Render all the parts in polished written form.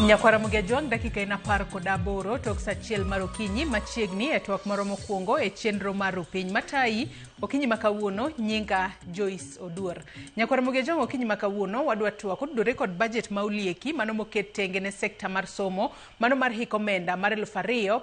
Nyakwara Mugejwang' dakika en 18 tok sa achiel mar okinyi machiegni e twak moro mokwongo e chenro mar Rupiny matayi okinyi ma kawuono nyinga Joyce Oduor. Nyakwara Mugejwang' okinyi ma kawuono wadwa twak otudore kod budget ma olieki mano moket tenge ne sekta mar somo mano mar hik omenda mar 2026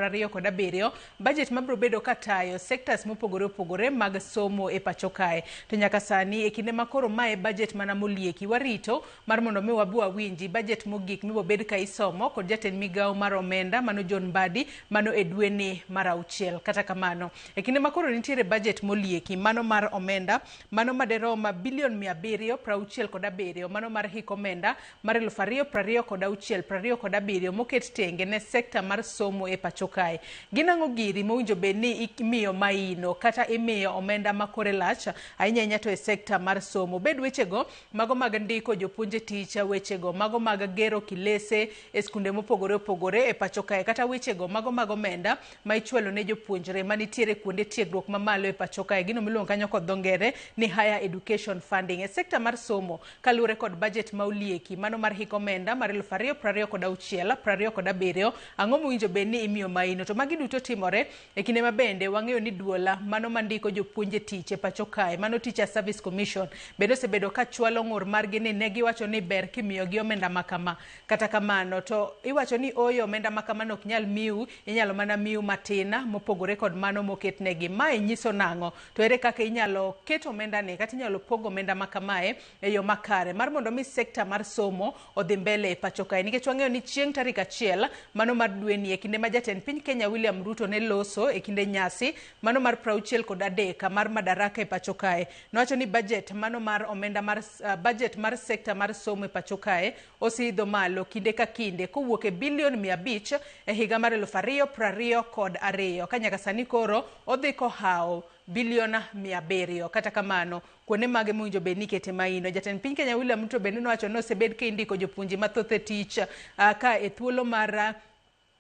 27 budget mabiro bedo katayo sectors mopogore opogore mag somo e pacho kae. To nyaka sani e kinde ma koro mae budget mana molieki warito mar mondo mi wabi wawinji budget mogik mibobed ka isomo kod jatend migawo mar omenda mano John Mbadi mano e dweni mar auchiel. Kata kamano e kinde ma koro nitiere budget molieki mano mar omenda mano maderom bilion 767 mano mar hik omenda mar 2026 27 moket tenge ne sekta mar somo e pacho kae. Gin ang'o giri mowinjo bed ni imiyo maino kata imiyo omenda ma kore lach ahinya ahinya to e sekta mar somo. Bed wechego mago mag ndiko jopuonj e tich, wechego mago mag gero kilese e skunde mopogore opogore e pacho kae kata wechego mago mag omenda ma ichwalo ne jopuonjre manitiere kuonde tiegruok mamalo e pacho kae, gino miluongo kanyo kod dho ngere ni higher education funding. E sekta mar somo kaluwore kod budget ma olieki mano mar hik omenda mar 2026 27 ang'o mowinjo bed ni imiyo maino to magi duto timore e kinde ma bende wang'eyo ni duola mano mandiko jopuonj e tich e pacho kae mano Teacher Service Commission bende osebedo ka chwalo ng'ur margi ni ne giwacho ni ber kimiyogi omenda ma kama. Kata kamano to iwacho ni ooyo omenda ma kamano ok nyal miu, inyalo mana miu matin mopogore kod mano moketnegi. Mae nyiso nang'o? To ere kaka inyalo ket omenda ni kata inyalo pog omenda ma kamae e yo makare mar mondo mi sekta mar somo odhi mbele e pacho kae nikech wang'eyo ni chieng' tarik achiel mano mar dweni e kinde ma jatend piny Kenya William Ruto ne loso e kinde nyasi mano mar 63 mar Madaraka e pacho kae nowacho ni budget mano mar omenda mar budget mar sekta mar somo e pacho kae oseidho malo kinde ka kinde kowuok e bilion 500 e higa mar 2022 ka nyaka sani koro odhi kohawo bilion 700. Kata kamano kuonde mage mowinjo bed ni ikete maino. Jatend piny Kenya William Ruto bende nowacho ni osebed ka indiko jopuonje mathoth e tich ka e thuolo mar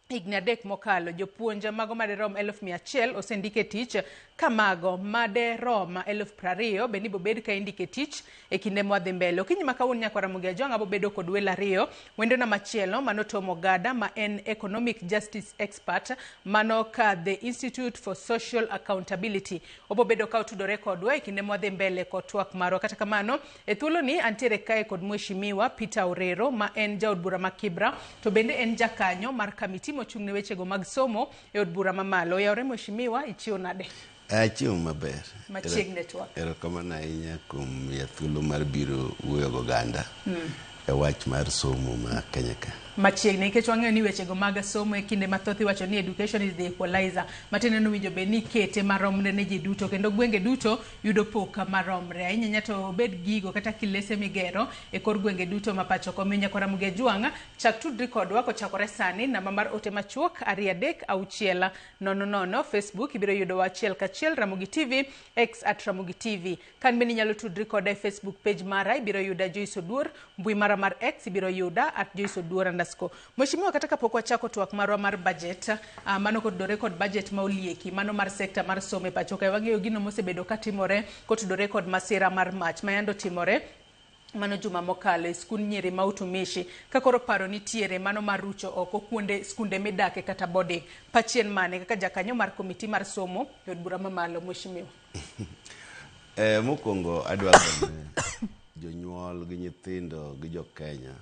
higni 3 mokalo jopuonj mago maderom 100,000 osendik e tich ka mago maderom 20,000 bende ibobed ka indiko e tich e kinde mwadhi mbele. Okinyi ma kawuono nyakwara Ramogi Ajwang' abobedo kod welo ariyo, wendona machielo mano Tom Ogada ma en Economic Justice Expert mano ka The Institute for Social Accountability. Obobedo ka otudore kodwa e kinde mwadhi mbele kod twak marwa. Kata kamano e thuoloni antiere kae kod Mheshimiwa Peter Orero ma en jaod bura ma Kibra to bende en jakanyo mar kamiti mochung' ne wechego mag somo e od bura mamalo. Oyawore Mheshimiwa, ichiew nade? Achiew maber. Machiegni twak. Erokamano ahinya kuom miya thuolo mar biro wuoyo goganda e wach mar somo ma Kenya ka. Machiegni nikech wang'eyo ni wechego mag somo e kinde mathoth iwacho ni education is the equalizer matiende ni owinjo bed ni ikete maromre ne ji duto kendo gwenge duto yudo pok maromre ahinya ahinya to obed gigo kata kilese migero e kor gwenge duto ma pacho ka. Omiyo nyakwara Ramogi Ajwang' chak tudri kodwa kochakore sani namba mar ote machuok 2 3 6 0 0 Facebook ibiro yudowa achiel kachiel Ramogi TV, X at Ramogi TV. Kan bende inyalo tudri koda e Facebook page mara ibiro yuda Joyce Oduor, mbui mara mar X ibiro yuda at Joyce Oduor underscore. Mheshimiwa, kata kapok wachako twak marwa mar budget, mano kotudore kod budget ma olieki, mano mar sekta mar somo e pacho kae, wang'eyo gino mosebedo katimore kotudore kod masira mar mach ma yande otimore mano juma mokalo e skund nyiri ma Utumishi ka koro paro nitiere mano mar rucho oko kuonde skunde midake kata boarding. Pachien mane kaka jakanyo mar komiti mar somo e od bura mamalo Mheshimiwa? Mokwongo adwa gone jonyuol gi nyithindo gi jo Kenya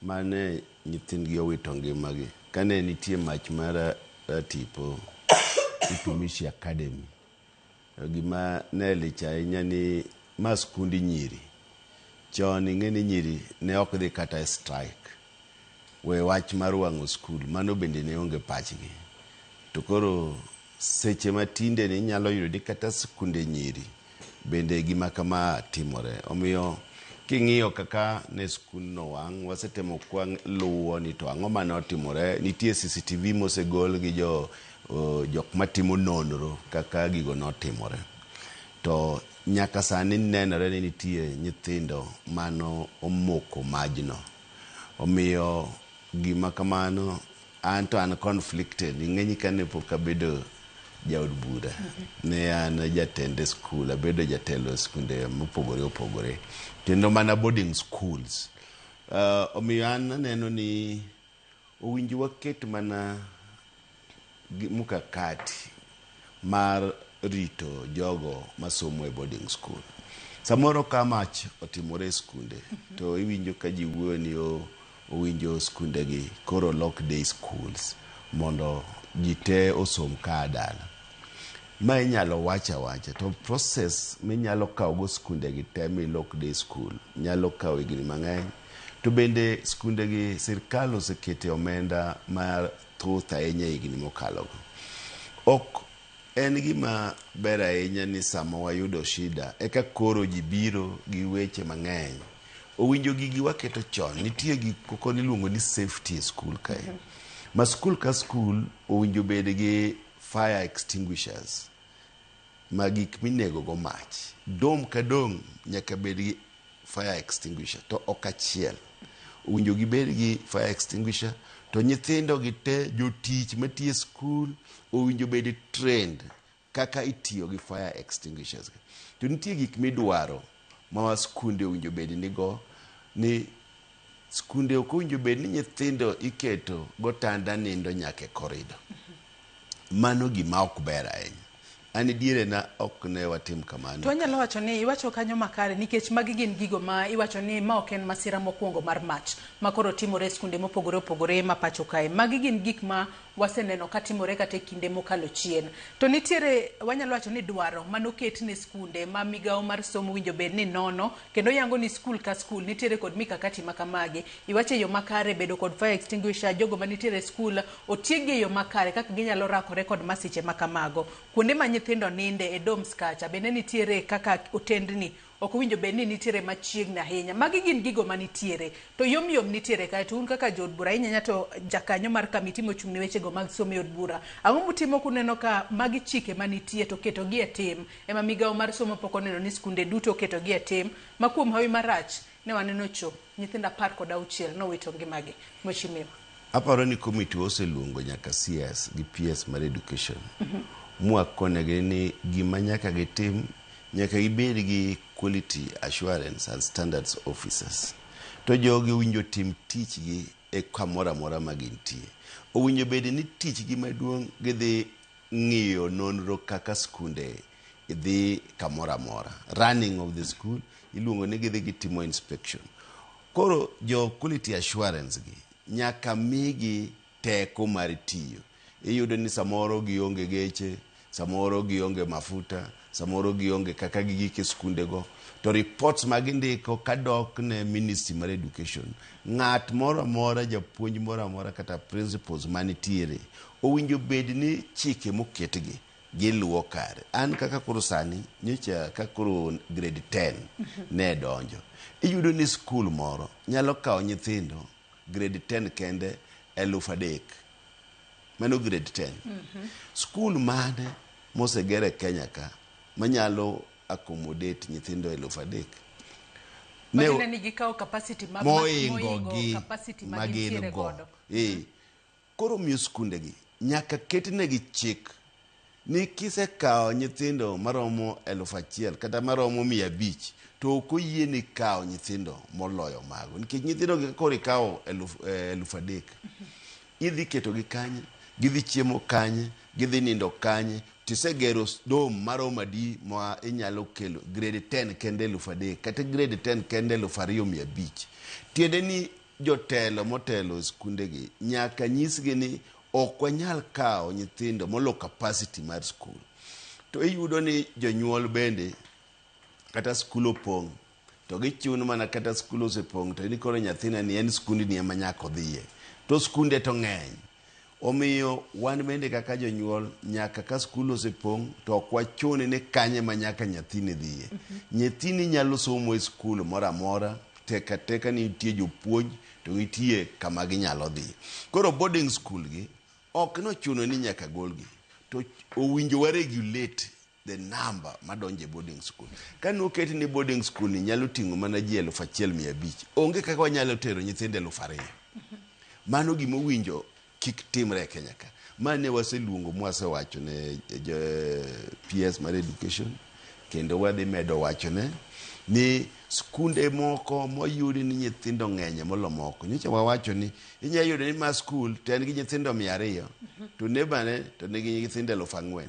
mane nyithindgi owito ngimagi kane nitie mach mar tipo Utumishi Academy. Gima ne lich ahinya ni ma skund nyiri. Chon ing'e ni nyiri ne ok dhi kata e strike. We wach mar wang'o skul, mano bende ne onge pachgi. To koro seche matinde ni inyalo yudo ni kata skunde nyiri bende gima kama timore. Omiyo king'iyo kaka ne skundno wang', wasetemo kwa luwo ni to ang'o mane otimore. Nitie CCTV mosegol gi jo jok matimo nonro kaka gigo notimore. To nyaka sani nenore ni nitie nyithindo mano omoko majno. Omiyo gima kamano an to an conflicted. Ing'eni kane pok abedo jaod bura, ne an jatend e skul, abedo jatelo e skunde mopogore opogore. Kendo mana boarding schools. Omiyo an aneno ni owinjo waket mana mkakati mar rito jogo masomo e boarding school. Samoro ka mach otimore e skunde to iwinjo ka ji wuoyo ni owinjo skundegi koro lok day schools mondo ji te osom ka dala. Ma inyalo wach awacha to process minyalo kawogo skundegi te milok day school nyalo kawo higni mang'eny. To bende skundegi sirkal osekete omenda mar thoth ahinya e higni mokalogo. Ok en gima ber ahinya ni sama wayudo shida eka koro ji biro gi weche mang'eny. Owinjo gigi waketo chon. Nitie gik moko miluongo ni safety e skul kae. Ma skul ka skul owinjo bed gi fire extinguishers ma gik minego go mach. Dorm ka dorm nyaka bed gi fire extinguisher to ok achiel. Owinjo gibed gi fire extinguisher to nyithindo gi te jotich matiyo e skul owinjo bed trained kaka itiyo gi fire extinguishers. To nitie gik midwaro ma skunde owinjo bed nigo ni skunde ok owinjo bed ni nyithindo iketo gotanda nindo nyaka e corridor. Mano gima ok ber ahinya. An diere na ok ne watim kamano. To wanyalo wacho ni iwacho kanyo makare nikech magi gin gigo ma iwacho ni ma ok en masira mokwongo mar mach ma koro timore e skunde mopogore opogore ma pacho kae. Magi gin gik ma waseneno katimore kata e kinde mokalo chien. To nitiere wanyalo wacho ni dwaro manoket ne skunde ma migawo mar somo winjo bed ni nono kendo yango ni skul ka skul nitiere kod mikakati ma kamagi. Iwacho e yo makare bedo kod fire extinguisher, jogo manitiere e skul otieg e yo makare kaka ginyalo rakore kod masiche ma kamago. Kuonde ma nyithindo ninde e dorms kacha bende nitiere kaka otendni ok owinjo bed ni nitiere machiegni ahinya. Magi gin gigo manitiere to yom yom nitiere kae to un kaka jood bura ahinya to jakanyo mar kamiti mochung' ne wechego mag somo e od bura. Ang'o mutimo kuneno ka magi chike manitie to ketogi e tim ema migawo mar somo pok oneno ni skunde duto oketogi e tim ma kuom hawi marach ne waneno cho nyithindo 16 nowito ngimagi. Mheshimiwa. Aparo ni komiti oseluongo nyaka CS gi PS mar education. Mwakonegi ni gima nyaka gitim nyaka gibed gi quality assurance and standards officers. To jogi owinjo tim tichgi e kamoro amora ma gintie. Owinjo bed ni tichgi maduong' gidhi ng'iyo nonro kaka skunde dhi kamoro amora. Running of the school iluongo ni gidhi gitimo inspection. Koro jo quality assurance gi nyaka migi teko mar tiyo. Iyudo ni samoro gionge geche, samoro gionge mafuta, samoro gionge kaka gigik e skundego. To reports ma gindiko kadok ne Ministry mar Education, ng'at moro amora, japuonj moro amora kata principals manitiere, owinjo bed ni chike moketgi giluwo kare. An kaka koro sani, nyocha ka koro grade 10 ne donjo, iyudo ni skul moro nyalo kawo nyithindo grade 10 kende 3000. Mano grade 10. Skul mane moseger e Kenya ka manyalo accommodate nyithindo 3000? Matiende ni gikawo capacity ma moingo gi capacity ma ma gin gintiere go. godo. Koro miyo skundegi nyaka ketnegi chik ni kisekawo nyithindo maromo 1000 kata maromo 500 to ok oyieni kawo nyithindo moloyo mago nikech nyithindo gi koro ikawo 3000 idhi ketogi kanye, gidhi chiemo kanye, gidhi nindo kanye, tisegero dorm maromo adi ma inyalo kelo grade 10 kende 3000 kata grade 10 kende 2500. Tiende ni jotelo motelo e skundegi nyaka nyisgi ni ok wanyal kawo nyithindo molo capacity mar skul. To iyudo ni jonyuol bende kata skul opong' to gichuno mana kata skul osepong' to ni koro nyathina ni en skundni ema nyaka odhiye. To skunde to ng'eny. Omiyo wan bende kaka jonyuol nyaka ka skul osepong' to ok wachune ni kanye ma nyaka nyathini dhiye. Nyathini nyalo somo e skul moro amora tek ateka ni nitie jopuonj to nitie kama ginyalo dhiye. Koro boarding school gi ok nochuno ni nyaka golgi to owinjo wa regulate the number madonjo e boarding school. Ka noket ni boarding school ni nyalo ting'o mana ji 1500, onge kaka wanyalo tero nyithindo 2000. Mano gima owinjo kik timre e Kenya ka. Ma ne waseluongo mwasewacho ne PS mar education kendo wadhi medo wachone ni Skunde moko moyudi ni nyithindo ng'enye molo moko. Nyocha wawacho ni inyalo yudo ni ma skul to en gi nyithindo 200 to neighbor to nigi nyithindo 4,000.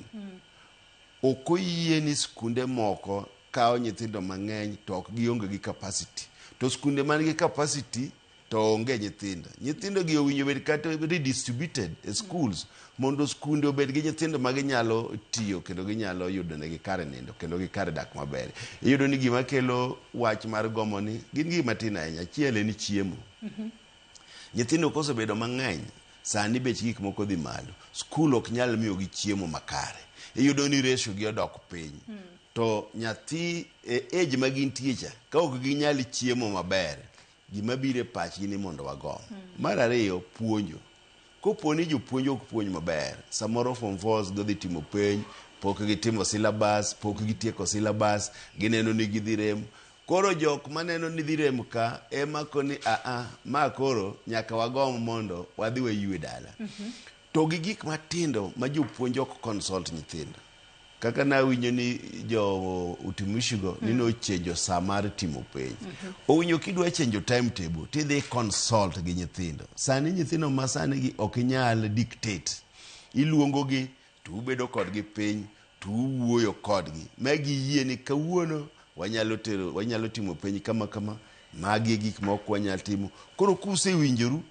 Ok oyie ni skunde moko kawo nyithindo mang'eny to ok gionge gi capacity. To skunde man gi capacity to onge nyithindo. Nyithindo gi owinjo bed kata redistributed e schools mondo skunde obed gi nyithindo ma ginyalo tiyo kendo ginyalo yudo negi kar nindo kendo gi kar dak maber. Iyudo ni gima kelo wach mar gomo ni gin gik matin ahinya. Achiel en chiemo. Nyithindo kosebedo mang'eny, sani bech gik moko dhi malo. Skul ok nyal miyogi chiemo makare. Iyudo ni ratio gi odok piny. To nyathi e age ma gintie cha, ka ok ginyal chiemo maber, gima biro e pachgi ni mondo wagom. Mar ariyo, puonjo. Kopo ni jopuonj ok puonj maber, samoro form 4 gidhi timo penj, pok gitimo syllabus, pok gitieko syllabus, gineno ni gidhi rem. Koro jok maneno ni dhi rem ka ema koni aa, ma koro nyaka wagom mondo wadhi waywe dala. To gi gik matindo ma jopuonj ok consult nyithindo. Kaka nawinjo ni jo utumishi go ni nochenjo sa mar timo penj. Owinjo kidwa chenjo timetable tidhi consult gi nyithindo. Sani nyithindo ma sani gi ok inyal dictate. Iluongo gi to ubedo kodgi piny to uwuoyo kodgi ma giyie ni kawuono wanyalo timo penj kama kama, magi e gik ma ok wanyal timo. Koro kusewinjoru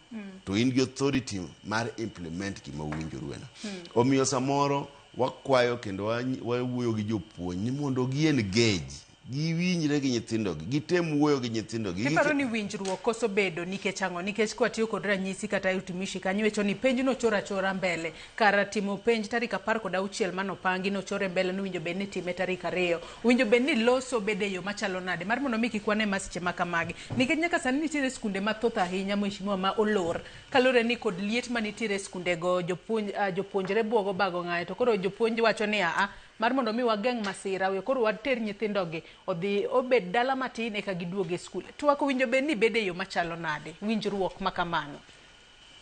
to in gi authority mar implement gima uwinjoru no. Omiyo samoro wakwayo kendo wawuoyo gi jopuonj ni mondo gi engage, giwinjre gi nyithindogi, gitem wuoyo gi nyithindogi. Iparo ni winjruok koso bedo nikech ang'o? Nikech kwatiyo kod ranyisi kata e utumishi kanyo iwacho ni penj nochor achora mbele. Kar timo penj tarik 16 manopangi nochore mbele nowinjo bed ni time tarik 2. Owinjo bed ni loso bede e yo machalo nade mar mondo mi kik wane masiche ma kamagi. Nikech nyaka sani nitiere skunde mathoth ahinya mheshimiwa ma olor. Kaluwore ni kod liet manitiere e skundego jopuonjre buogo bago ng'ayo to koro jopuonj wacho ni aa mar mondo mi wageng' masira we koro water nyithindogi odhi obed dala matin eka giduog e skul. Twak owinjo bed ni bede e yo machalo nade? Winjruok ma kamano.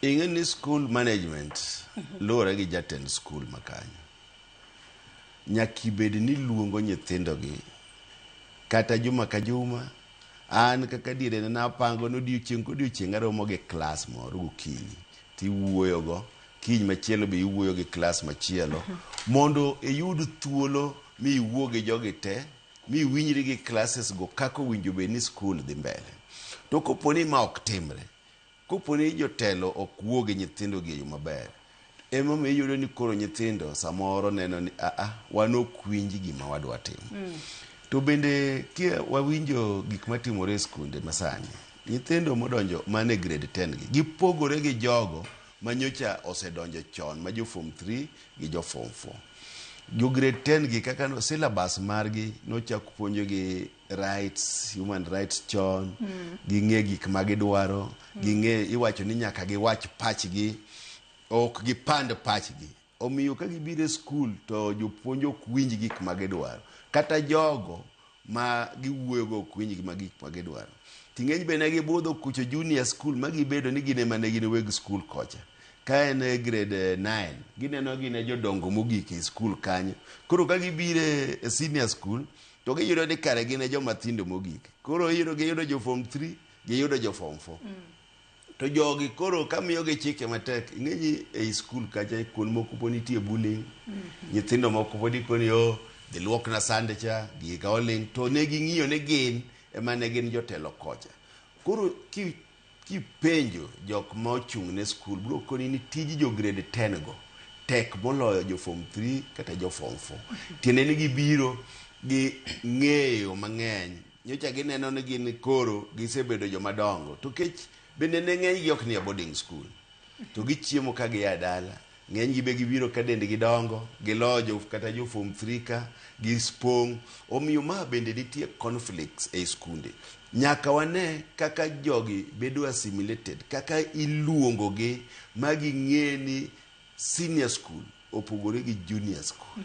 Ing'e ni school management luwore gi jatend skul makanyo. Nyaka ibed ni luongo nyithindogi kata juma ka juma. An kaka diere napango ni odiochieng' kodiochieng' aromo gi klas moro gokinyi tiwuoyogo, kiny machielo be iwuoyo gi klas machielo mondo iyud thuolo miwuo gi jogi te miwinjri gi classes go kaka owinjo bed ni skul dhi mbele. To kopo ni ma ok timre, kopo ni jotelo ok wuo gi nyithindo gi e yo maber, emomiyo iyudo ni koro nyithindo samoro neno ni aa, wan ok winj gima wadwa timo. To bende kia wawinjo gik matimore e skunde masani, nyithindo modonjo mane grade 10 gi, gipogore gi jogo manyocha osedonjo chon ma jo form 3 gi jo form 4. Jo grade 10 gi kaka no syllabus margi nochak puonjogi rights, human rights chon, ging'e gik ma gidwaro, ging'e iwacho ni nyaka giwach pachgi, ok gipand pachgi. Omiyo ka gibiro e skul to jopuonj ok winj gik ma gidwaro. Kata jogo ma giwuoyogo ok winj gik ma gidwaro. Ting'eny be ne gibudho kucho junior school ma gibedo ni gin ema ne gin weg skul kocha. Ka en e grade 9, gineno gin e jodongo mogik e skul kanyo. Koro ka gibiro e senior school, to giyudo ni kare gin e joma tindo mogik. Koro iyudo giyudo jo form 3, giyudo jo form 4. To jogi koro kamiyogi chike matek, ing'e ei skul kacha kuond moko pod nitie bullying, nyithindo moko pod ikoni o dhi luokna sande cha, gigi ka oling', to ne ging'iyo ni gin ema ne gin jotelo kocha. Koro kipenjo jok ma ochung' ne skul, biro koni ni tij jo grade 10 go tek moloyo jo form 3 kata jo form 4. Tiende ni gibiro gi ng'eyo mang'eny. Nyocha gineno ni gin koro gisebedo joma dongo. To kech bende ne ng'eny gi ok ni e boarding school. To gichiemo ka gia dala. Ng'eny gi be gibiro ka dendgi dongo, giloyo kata jo form 3 ka, gispong'. Omiyo ma bende nitie conflicts ei skunde. Nyaka wane kaka jogi bedo assimilated, kaka iluongo gi ma ging'e ni senior school opogore gi junior school.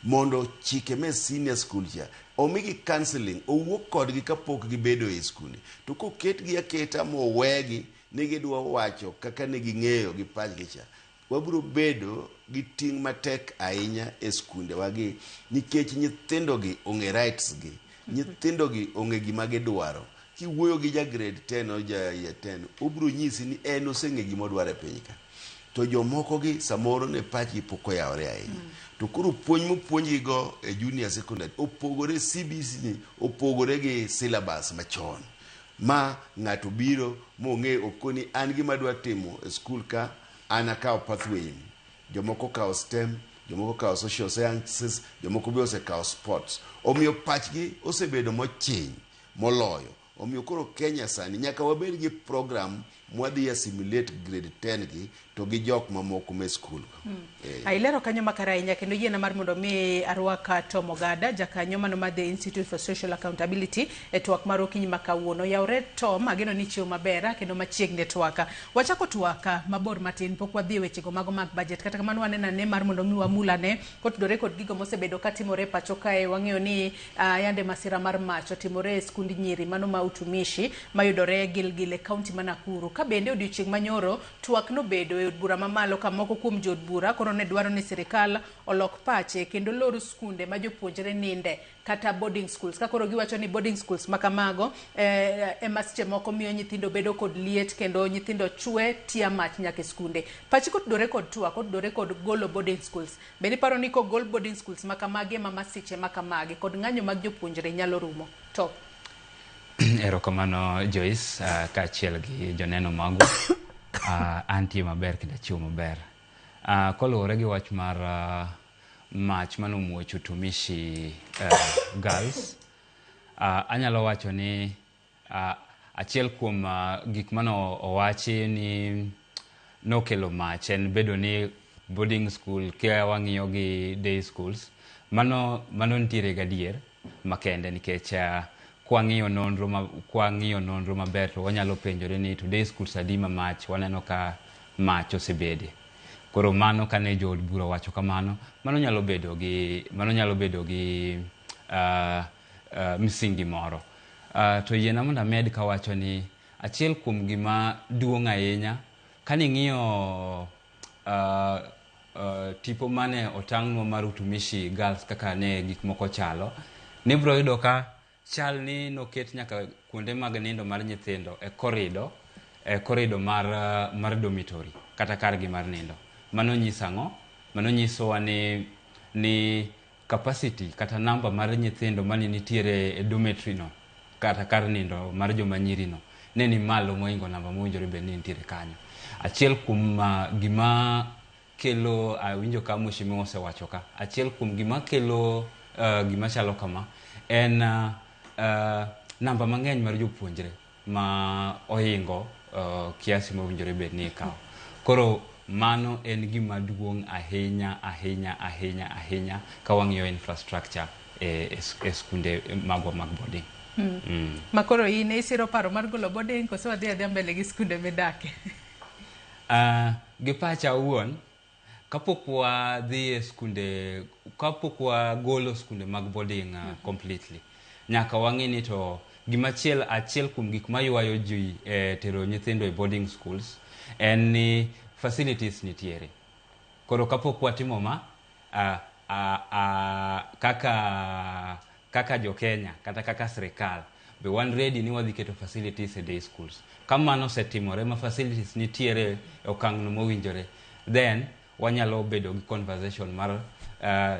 Mondo chike me senior school cha omigi counseling, owuo kodgi kapok gibedo e skunde. To koketgi aketa mowegi ni gidwa wacho kaka ne ging'eyo gi pachgi cha, wabiro bedo gi ting' matek ahinya e skunde wagi nikech nyithindo gi ong'e rights gi. Nyithindo gi ong'e gima gidwaro. Kiwuoyo gi ja grade 10 o ja year 10, obiro nyisi ni en oseng'e gima odwaro e piny ka. To jomoko gi samoro ne pachgi pok oyawore ahinya. To koro puonj mopuonjgi go e junior secondary opogore CBC ni opogore gi syllabus machon. Ma ng'ato biro mong'e okoni an gima adwa timo e skul ka an akawo pathway ni. Jomoko okawo STEM, jomoko okawo social sciences, jomoko be osekawo sports. Omiyo pachgi osebedo mochiny moloyo. Omiyo koro Kenya sani nyaka wabed gi program mwadhi assimilate grade 10 gi to gi jok mamoko me skul go. Ilero kanyo makare ahinya kendo yiena mar mondo mi arwak Tom Ogada jakanyo mano mar The Institute for Social Accountability e twak mar okinyi ma kawuono. Yawre Tom, ageno ni ichiew maber kendo machiegni e twak. Wachako twak mabor matin pok wadhi e wechego mago mag budget. Kata kamano waneno ane mar mondo mi wamul ane kotudore kod gigo mosebedo katimore e pacho kae. Wang'eyo ni yande masira mar mach otimore e skund nyiri mano ma Utumishi mayudore Gilgil e kaunti ma Nakuru. Ka bende odiochieng' manyoro twak nobedo e od bura mamalo ka moko kuom jood bura koro ne dwaro ni sirikal olok pache kendo lor skunde ma jopuonjre ninde kata boarding schools. Ka koro giwacho ni boarding schools ma kamago ema seche moko miyo nyithindo bedo kod liet kendo nyithindo chwe tia mach nyaka e skunde. Pachi kotudore kod twak, kotudore kod golo boarding schools. Bende iparo ni kogol boarding schools ma kamagi ema masiche ma kamagi kod ng'anyo mag jopuonjre nyalo rumo? Top. Erokamano Joyce, kaachiel gi joneno magwa. Antie maber kendo achiew maber. Koluwore gi wach mar mach manomuoch Utumishi Girls, anyalo wacho ni achiel kuom gik mano owachi ni nokelo mach en bedo ni boarding school ka wang'iyo gi day schools mano nitiere gadier makende nikech kwang'iyo nonro maber to wanyalo penjore ni to day schools adi ma mach waneno ka mach osebede. Koro mano kane jood bura owacho kamano, mano nyalo bedo gi msingi moro. To yiena mondo amed kawacho ni achiel kuom gima duong' ahinya kaning'iyo tipo mane otang'nwa mar Utumishi Girls kaka ne gik moko chalo, nibiro yudo ka chal ni noket nyaka kuonde mag nindo mar nyithindo e corridor mar dormitory kata kargi mar nindo. Mano nyiso ang'o? Mano nyisowa ni capacity kata namba mar nyithindo mane nitiere e dormitory no kata kar nindo mar joma nyiri no ne ni malo mohingo namba mowinjore bed ni nitiere kanyo. Achiel kuom gima kelo, awinjo ka mheshimiwa osewacho ka, achiel kuom gima kelo gima chalo kama en namba mang'eny mar jopuonjre ma ohingo kiasi mowinjore bed ni ikawo. Koro mano en gima duong' ahinya ahinya ahinya ahinya ka wang'iyo infrastructure e skunde magwa mag boarding. Ma koro in isiro paro mar golo boarding koso wadhi adhiya mbele gi skunde midake? Gi pacha awuon, kapok wadhi e skunde, kapok wagolo skunde mag boarding completely, nyaka wang'i ni to gimachiel achiel kuom gik maywayo ji e tero nyithindo e boarding schools en ni facilities nitiere. Koro kapok watimo ma, kaka jo Kenya kata kaka sirikal be wan ready ni wadhi keto facilities e day schools. Ka mano osetimore ma facilities nitiere e okang' no mowinjore, then wanyalo bedo gi conversation mar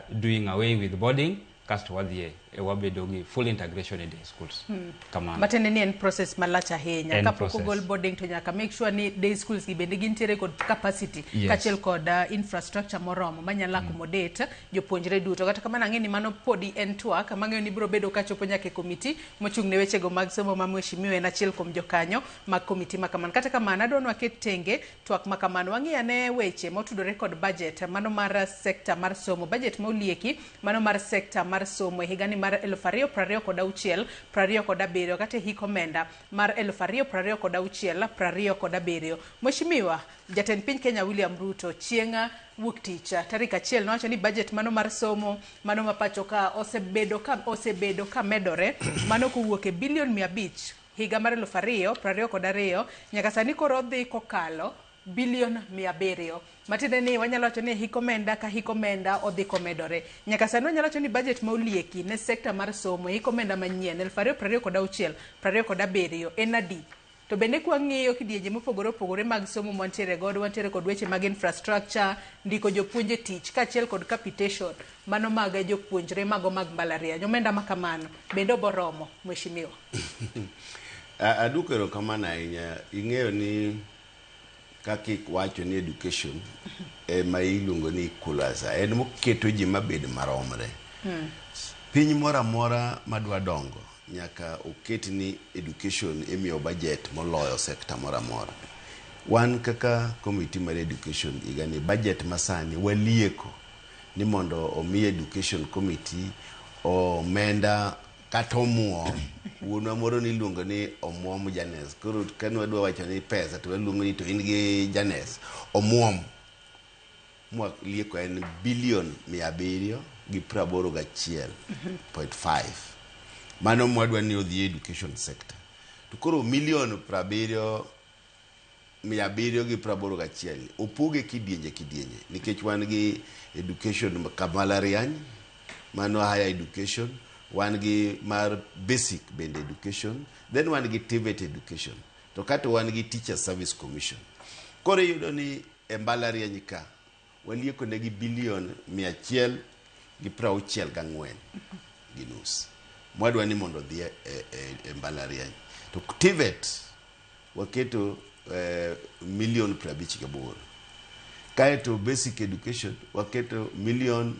doing away with boarding kasto wadhi e wabedo gi full integration e day schools. Kamano. Matiende ni en process malach ahinya. En Kapok process. ogol boarding to nyaka make sure ni day schools gi bende gintiere kod capacity kaachiel kod infrastructure moromo manyalo accommodate jopuonjre duto. Kata kamano ang'e ni mano podi en twak mang'eyo ni biro bedo kachopo nyaka e komiti mochung' ne wechego mag somo ma mheshimiwa en achiel kuom jokanyo mag komiti ma kamano. Kata kamano adwa ni waket tenge twak ma kamano. Wang'i ane weche motudore kod budget mano mar sekta mar somo. Budget molieki mano mar sekta mar somo e higani mar 2026 27 kata e hik omenda mar 2026 27. Mheshimiwa Jatend piny Kenya William Ruto chieng' wuok tich tarik 1 nowacho ni budget mano mar somo mano ma pacho ka osebedo ka medore mano kowuok e bilion 500 higa mar 2022 nyaka sani koro odhi kokalo Bilion 700. Matiende ni wanyalo wacho ni hik omenda ka hik omenda odhi komedore. Nyaka sani wanyalo wacho ni budget ma olieki ne sekta mar somo e hik omenda manyien 2026 27 en adi? To bende kwang'iyo kidienje mopogore opogore mag somo mwantiere godo, wantiere kod weche mag infrastructure, ndiko jopuonj e tich kaachiel kod capitation mano mag jopuonjre mago mag mbalariany. Omenda ma kamano bende oboromo, mheshimiwa? Aduoko erokamano ahinya. Ing'eyo ni kaka iwacho ni education ema iluongo ni equalizer, en moketo ji mabed maromre. Piny moro amora madwa dongo nyaka oket ni education imiyo budget moloyo sekta moro amora. Wan kaka committee mar education higani budget masani walieko ni mondo omi education committee omenda kata omuom. Wuonwa moro niluongo ni omuom Janes. Koro kane wadwa wacho ni pesa to waluongo ni to in gi Janes. Omuom. Mwalieko en bilion 781.5. Mano mwadwa ni odhi e education sector. To koro milion prabiriyo 781 opoge kidienje kidienje nikech wan gi education kambalariany mano higher education wan gi mar basic bende education then wan gi TVET education to kato wan gi teacher service commission koro iyudo ni e mbalariany ka walieko negi bilion 164.5 mwadwa ni mondo odhi e mbalariany to TVET waketo milion 58 kaeto basic education waketo milion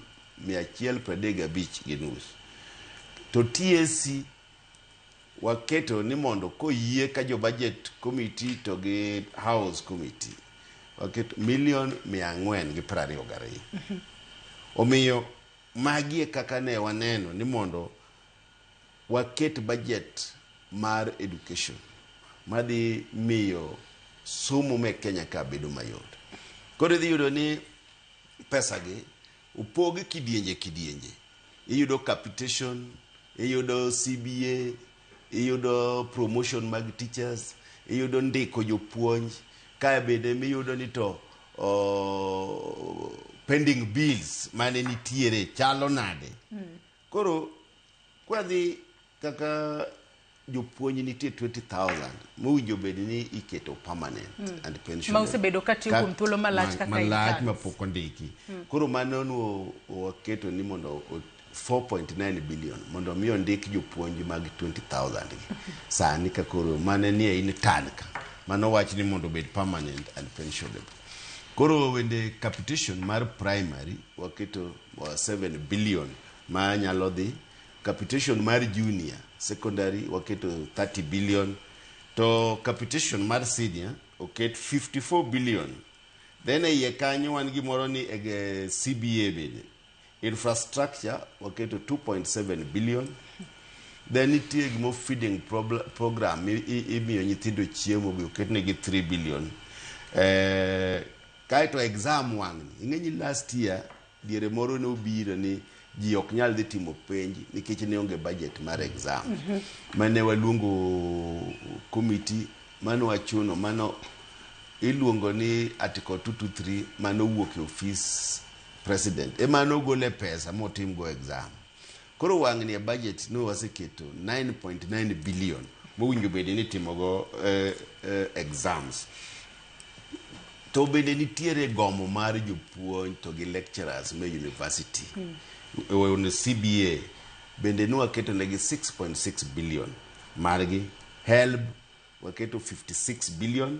135.5 to TSC waketo ni mondo koyie ka jo budget committee to gi house committee waketo milion 422. Omiyo magi e kaka ne waneno ni mondo waket budget mar education madhi miyo somo me Kenya ka bedo mayot. Koro idhi yudo ni pesa gi opog kidienje kidienje. Iyudo capitation, iyudo CBA, iyudo promotion mag teachers, iyudo ndiko jopuonj, kae bende miyudo ni to pending bills mane nitiere chalo nade. Koro kwadhi kaka jopuonj nitie 20,000 mowinjo bed ni iketo permanent and pension Ma osebedo ka tiyo kuom thuolo malach kaka malach interns. mapok ondiki. Koro mano no waketo ni mondo 4.9 billion mondo mi ondik jopuonj mag 20,000 gi. Sani ka koro mane nie intern ka mano wach ni mondo obed permanent and pensionable. Koro bende capitation mar primary waketo 7 billion ma nyalo dhi capitation mar junior secondary waketo 30 billion to capitation mar senior oket 54 billion then e iye kanyo wan gimoro ni e CBA bende infrastructure waketo 2.7 billion then nitie gimo feeding program imiyo nyithindo chiemo be oketnegi 3 billion kaeto exam wang'ni ing'e ni last year diere moro ne obiro ni ji ok nyal dhi timo penj nikech ne onge budget mar exam mane waluongo committee mane wachuno mano iluongo ni article 223 mane owuok e ofis president ema nogole pesa motimgo exam koro wang'ni e budget ne waseketo 9.9 billion mowinjo bed ni itimogo exams to bende nitiere gomo mar jopuonj to gi lecturers me university mm. CBA bende ne waketo negi 6.6 billion margi HELB waketo 56 billion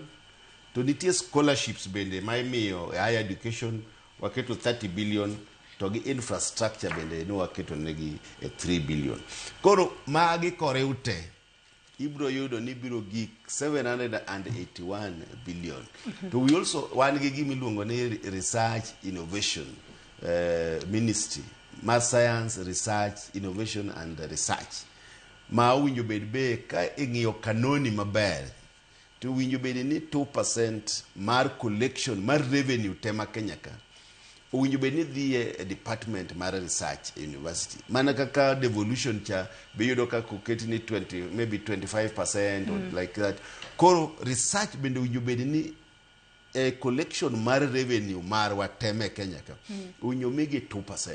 to nitie scholarships bende ma imiyo e higher education waketo 30 billion to gi infrastructure bende ne waketo negi e 3 billion koro magi koriw te ibiro yudo ni biro gik 781 billion to we also wan gi gima iluongo ni research innovation ministry mar science research innovation and research ma owinjo bed be ka ing'iyo kanoni maber to owinjo bed ni 2% mar collection mar revenue te ma Kenya ka owinjo bed ni dhi e department mar research e university mana kaka devolution cha be iyudo ka oket ni 20 maybe 25% or like that koro research bende owinjo bed ni e collection mar revenue marwa teme Kenya ka owinjo migi 2%,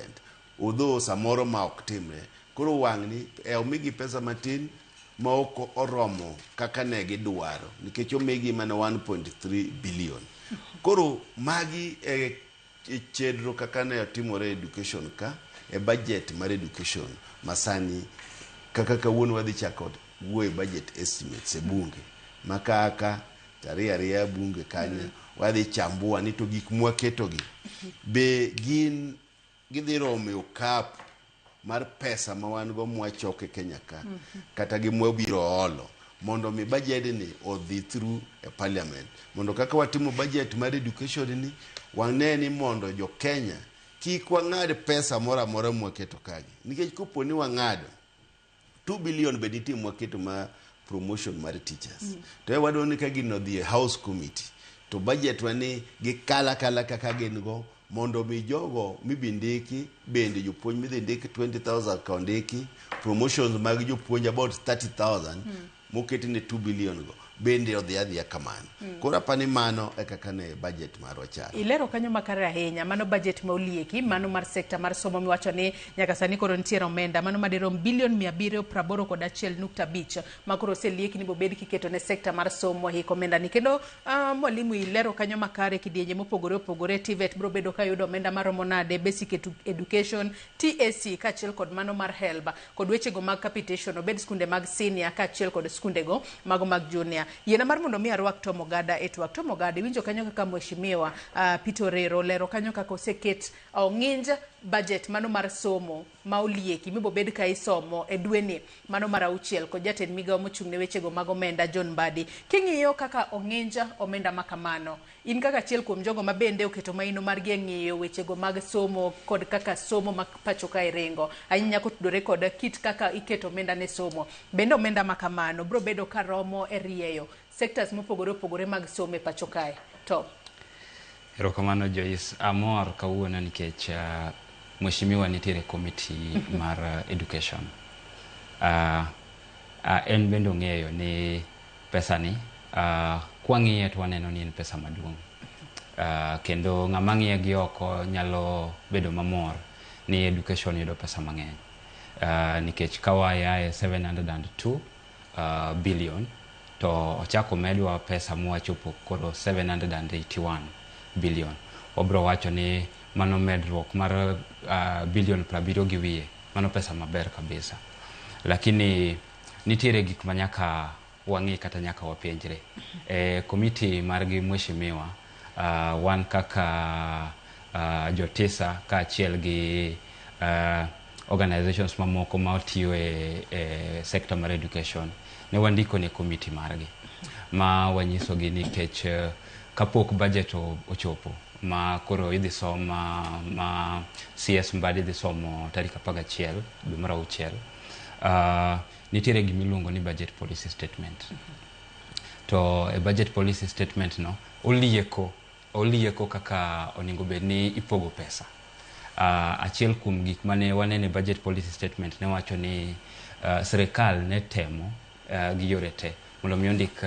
although samoro ma ok timre. Koro wang'ni e omigi pesa matin ma ok oromo kaka ne gidwaro, nikech omigi mana 1.3 billion. Koro magi e chenro kaka ne otimore education ka e budget mar education masani. Kaka kawuono wadhi chako wuoyo e budget estimates e bunge ma kaka tariyo ariya bunge kanyo, wadhi chambua ni to gik mwaketogi be gin gidhi romo e okapu mar pesa ma wan go mwachoko e Kenya ka, kata gi mwabiro olo mondo mi budget ni odhi through e parliament, mondo kaka watimo budget mar education ni wane ni mondo jo Kenya kik wang'ad pesa moro amora mwaketo kagi, nikech kopo ni wang'ado 2 billion be nitie mwaketo ma promotion mar teachers, to e wadwaro ni ka gino odhi e house committee to budget wa ni gikala kala kaka gin go, mondo mi jogo mibi ndiki bende jopuonj midhi ndiki 20,000 ka ondiki promotions mag jopuonj about 30,000 moketi ne 2 billion go bende odhi adhiya kamano. Koro apani mano e kaka ne budget marwa chalo. Ilero kanyo makare ahinya. Mano budget ma olieki, mano mar sekta mar somo miwacho ni nyaka sani koro nitiere omenda mano madirom bilion 781.5 ma koro oselieki ni bobed kiketo ne sekta mar somo hik omenda ni. Kendo mwalimu, ilero kanyo makare kidienje mopogore opogore. TVET biro bedo ka yudo omenda maromo nade, basic education, TSC kaachiel kod mano mar HELB kod wechego mag capitation, obed skunde mag senior kaachiel kod skundego mago mag junior. Yiena mar mondo mi arwak Tom Ogada e twak. Tom Ogada, iwinjo kanyo kaka mheshimiwa Peter Orero lero kanyo kaka oseket ong'inj budget mano mar somo ma olieki mibobed ka isomo e dweni mano mar auchiel kod jatend migawo mochung' ne wechego mag omenda John Mbadi. King'iyo kaka ong'inj omenda ma kamano, in kaka achiel kuom jogo ma bende oketo maino margi e ng'iyo wechego mag somo kod kaka somo ma pacho kae ringo, ahinya kotudore kod kit kaka iketo omenda ne somo, bende omenda ma kamano biro bedo ka romo e rieyo sectors mopogore opogore mag somo e pacho kae? To Erokamano, Joyce. Amor kawuono nikech mheshimiwa nitiere committee mar education. En bende ong'eyo ni pesa ni kwang'iye to waneno ni en pesa maduong'. Kendo ng'ama ng'iye gi oko nyalo bedo mamor ni education yudo pesa mang'eny. Nikech ka waya e 702 billion to ochako medwa pesa mwachopo koro 781 billion. Wabro wacho ni mano medruok mar bilion 70 gi wiye. Mano pesa maber kabisa. Lakini nitiere gik ma nyaka wang'i kata nyaka wapenjre. E komiti margi mheshimiwa, wan kaka jotisa kaachiel gi organizations mamoko ma otiyo e sector mar education ne wandiko ne komiti margi ma wanyisogi nikech kapok budget ochopo ma koro idhi som ma CS Mbadi dhi somo tarik 11 dwe mar auchiel, nitiere gimiluongo ni budget policy statement. To e budget policy statement no olieko kaka onego bed ni ipogo pesa. Achiel kuom gik mane waneno e budget policy statement ne wacho ni sirikal ne temo gi yore te mondo mi ondik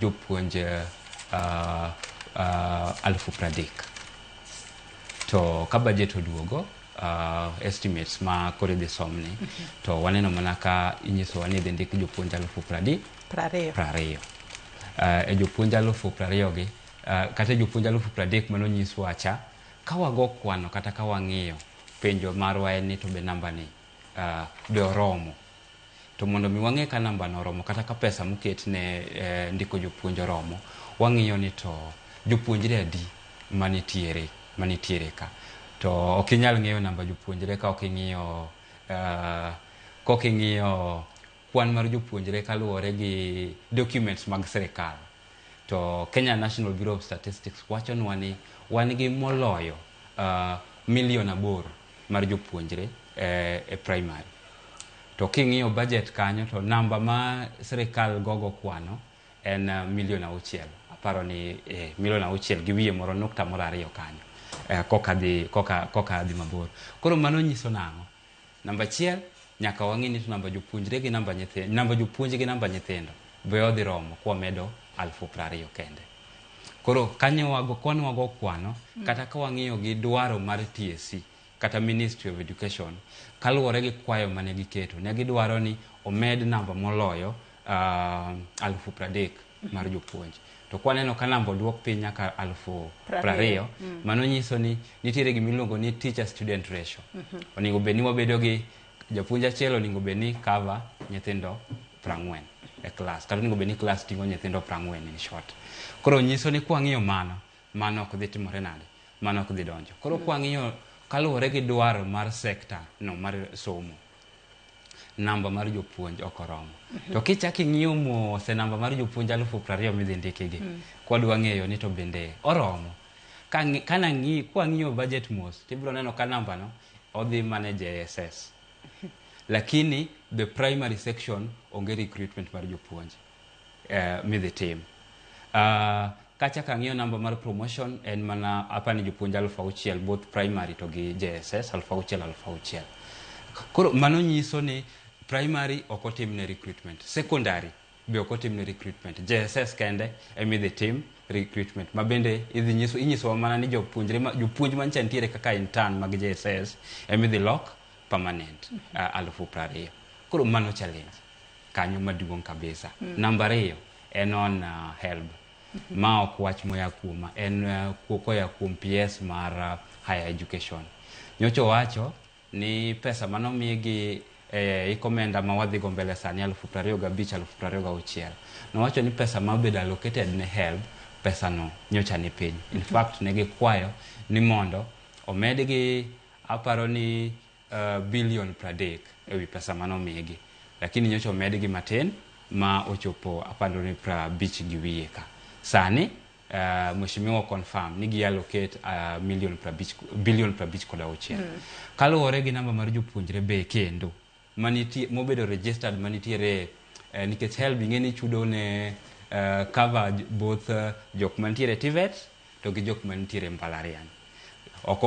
jopuonj 30,000. To ka budget oduogo, estimates ma koro idhi somni, to waneno mana ka inyisowa ni idhi ndik jopuonj alufu 20. 20. E jopuonj 20,000 gi kata jopuonj 30,000 manonyiswa cha, ka wago kwano kata ka wang'iyo, penjo marwa en ni to be namba ni be oromo? To mondo mi wang'e ka namba no oromo kata ka pesa moket ne ndiko jopuonj oromo, wang'iyo ni to jopuonjre adi manitiere ka. To ok inyal ng'eyo namba jopuonjre ka ok ing'iyo kwan mar jopuonjre kaluwore gi documents mag sirikal. To Kenya National Bureau of Statistics wachonwa ni wan gi moloyo milion 8 mar jopuonjre e primary. To king'iyo budget kanyo to namba ma sirikal gogo kwano en milion 6. Aparo ni milion 6 gi wiye moro nukta moro ariyo kanyo. Koka dhi mabor. Koro mano nyiso nang'o? Namba achiel, nyaka wang'i ni to namba jopuonjre gi namba nyithindo, namba jopuonj gi namba nyithindo be odhi romo kwamedo 20,000 kende. Koro kanyo wago kwan wago kwano kata ka wang'iyo gi dwaro mar TSC kata Ministry of Education kaluwore gi kwayo mane giketo ne gidwaro ni omed namba moloyo 30,000 mar jopuonj. To kwaneno ka namba oduok piny nyaka 20,000, mano nyiso ni nitiere gimiluongo ni teacher student ratio. Onego bed ni wabedo gi japuonj achiel onego bed ni cover nyithindo 40 e klas kata onego bed ni klas ting'o nyithindo 40 in short. Koro nyiso ni kwang'iyo mano, mano ok dhi timore nade, mano ok dhi donjo. Koro kwang'iyo kaluwore gi dwaro mar sekta no mar somo, namba mar jopuonj ok oromo. To kichako ing'iyo mos e namba mar jopuonj 20,000 midhi ndikigi, kwadwa ng'eyo ni to bende oromo. Kwang'iyo budget mos, tibiro neno ka namba no odhi mana e JSS. Lakini the primary section onge recruitment mar jopuonj midhi tim. Kachako ang'iyo namba mar promotion en mana apani jopuonj 6,000 both primary to gi JSS 6,000 6,000. Koro mano nyiso ni primary ok otimne recruitment, secondary be ok otimne recruitment, JSS kende emidhi tim recruitment ma bende idhi nyiso inyisowa mana ni jopuonjre ma, jopuonj mancha nitiere kaka intern mag JSS emidhi lok permanent 20,000. Koro mano challenge kanyo maduong' kabisa. Namba ariyo en on HELB. Ma ok wach moya kuoma, en koya kuom PS mar higher education. Nyocha owacho ni pesa manomigi ikomenda ma wadhi go mbele sani 2025 2026. Nowacho ni pesa ma obedo allocated ne HELB, pesa no nyocha ni piny. In fact ne gikwayo ni mondo omedgi aparo ni bilion 30 ewi pesa manomigi. Lakini nyocha omedgi matin ma ochopo aparo ni 50 gi wiye ka. Sani mheshimiwa confirm ni gi allocate million 50 bilion 56. Kaluwore gi namba mar jopuonjre be kendo manitie mobedo registered manitiere nikech HELB ing'e ni chudo ne cover both jok mantiere TVET to gi jok mantiere mbalariany. Ok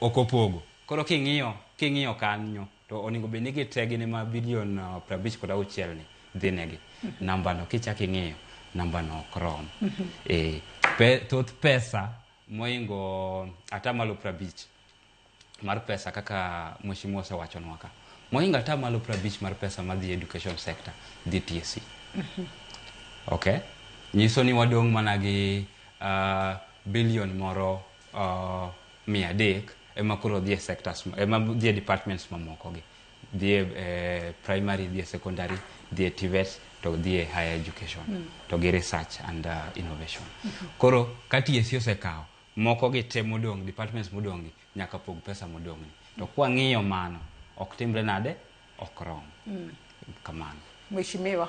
opogo. Koro king'iyo kanyo to onego bed ni gite gin ema bilion 56 ni dhi negi. Namba no kichako ing'iyo, namba no ok rom. Thoth pesa mohingo atamalo 50 mar pesa kaka mheshimiwa osewachonwa ka. Mohingo atamalo 50 mar pesa madhi education sector dhi TSC. Okay? Nyiso ni wadong' mana gi bilion moro 300 ema koro dhi e sectors ema dhi e departments mamoko gi. Dhi e primary, dhi e secondary, dhi e TVET to dhi e higher education to gi research and innovation. Koro ka TSC osekawo moko gi te modong', departments modong' gi nyaka pog pesa modong' ni. To kwang'iyo mano ok timre nade, ok rom. Kamano. Mheshimiwa,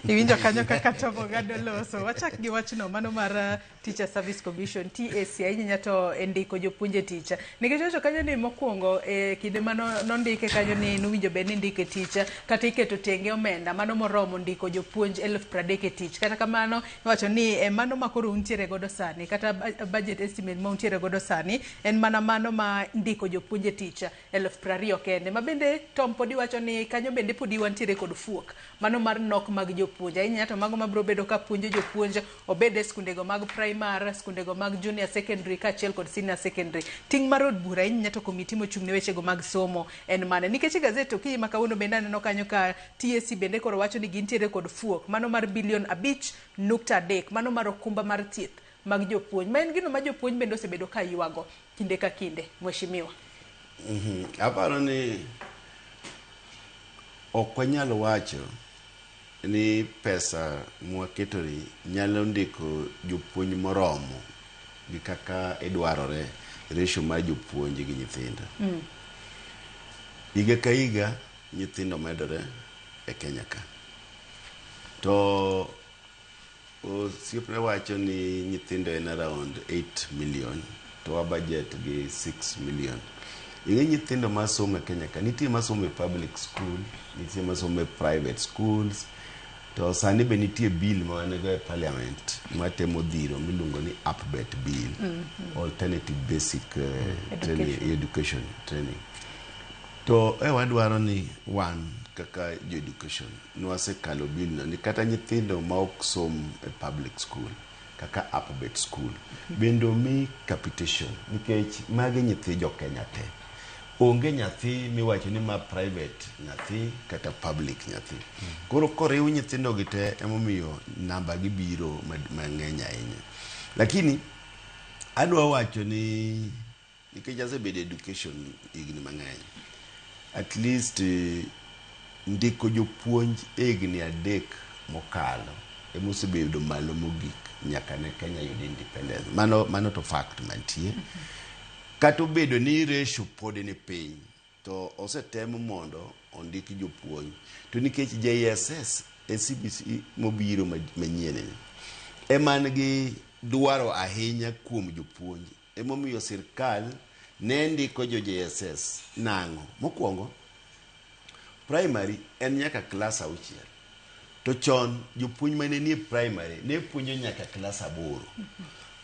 iwinjo kanyo kaka Tom Ogado loso. Wachak gi wachno mano mar Teacher Service Commission TSC ahinya to e ndiko jopuonj e tich. Nikech wacho kanyo ni mokwongo e kinde mano nondike kanyo ni nowinjo bed ni ndike tich kata iketo tenge omenda mano moromo ndiko jopuonj 30,000 e tich. Kata kamano iwacho ni e mano ma koro untiere godo sani kata budget estimate ma untiere godo sani en mana mano ma ndiko jopuonj e tich 20,000 kende. Ma bende Tom podi wacho ni kanyo bende podi wantiere kod fuok mano mar nok mag jopuonj. Ahinya to mago mabiro bedo ka puonjo jopuonj obed e skundego mag primary, skundego mag junior secondary kaachiel kod senior secondary. Ting' mar od bura ahinya to komiti mochung' ne wechego mag somo en mane? Nikech e gazet okinyi ma kawuono bende aneno kanyo ka TSC bende koro wacho ni gintiere kod fuok mano mar bilion 5.3 mano mar okumba mar thieth mag jopuonj. Ma en gino ma jopuonj bende osebedo ka ywago kinde ka kinde. Mheshimiwa. Aparo ni ok wanyal wacho ni pesa mwaketoni nyalo ndiko jopuonj moromo gi kaka idwarore ratio mar jopuonj gi nyithindo. Higa ka higa nyithindo medore e Kenya ka. To osiepna wacho ni nyithindo en around 8 million to wa budget gi 6 million. Ing'e nyithindo masomo e Kenya ka nitie masomo e public school, nitie masomo e private schools, to sani be nitie bill ma wan go e parliament matemo dhiro miluongo ni APBET bill, Alternative Basic training, Education Training. To e wadwaro ni wan kaka jo education nwasekalo bill no ni kata nyithindo ma ok som e public school kaka Apbet School bende omi capitation nikech magi nyithi jo Kenya te. Onge nyathi miwacho ni ma private nyathi kata public nyathi. Koro koriw nyithindo gi te emomiyo namba gi biro mang'eny ahinya. Lakini adwa wacho ni nikech asebedo education higni mang'eny, at least ndiko jopuonj e higni 3 mokalo emosebedo malo mogik nyaka ne Kenya yud independence. Mano to fact mantie. Kata obedo ni ratio pod ni piny, to osetem mondo ondik jopuonj. To nikech JSS e CBC mobiro manyien ni, ema nigi dwaro ahinya kuom jopuonj. Emomiyo sirkal ne ndiko jo JSS nang'o? Mokwongo, primary en nyaka klas 6. To chon jopuonj mane nie primary ne puonjo nyaka klas 8.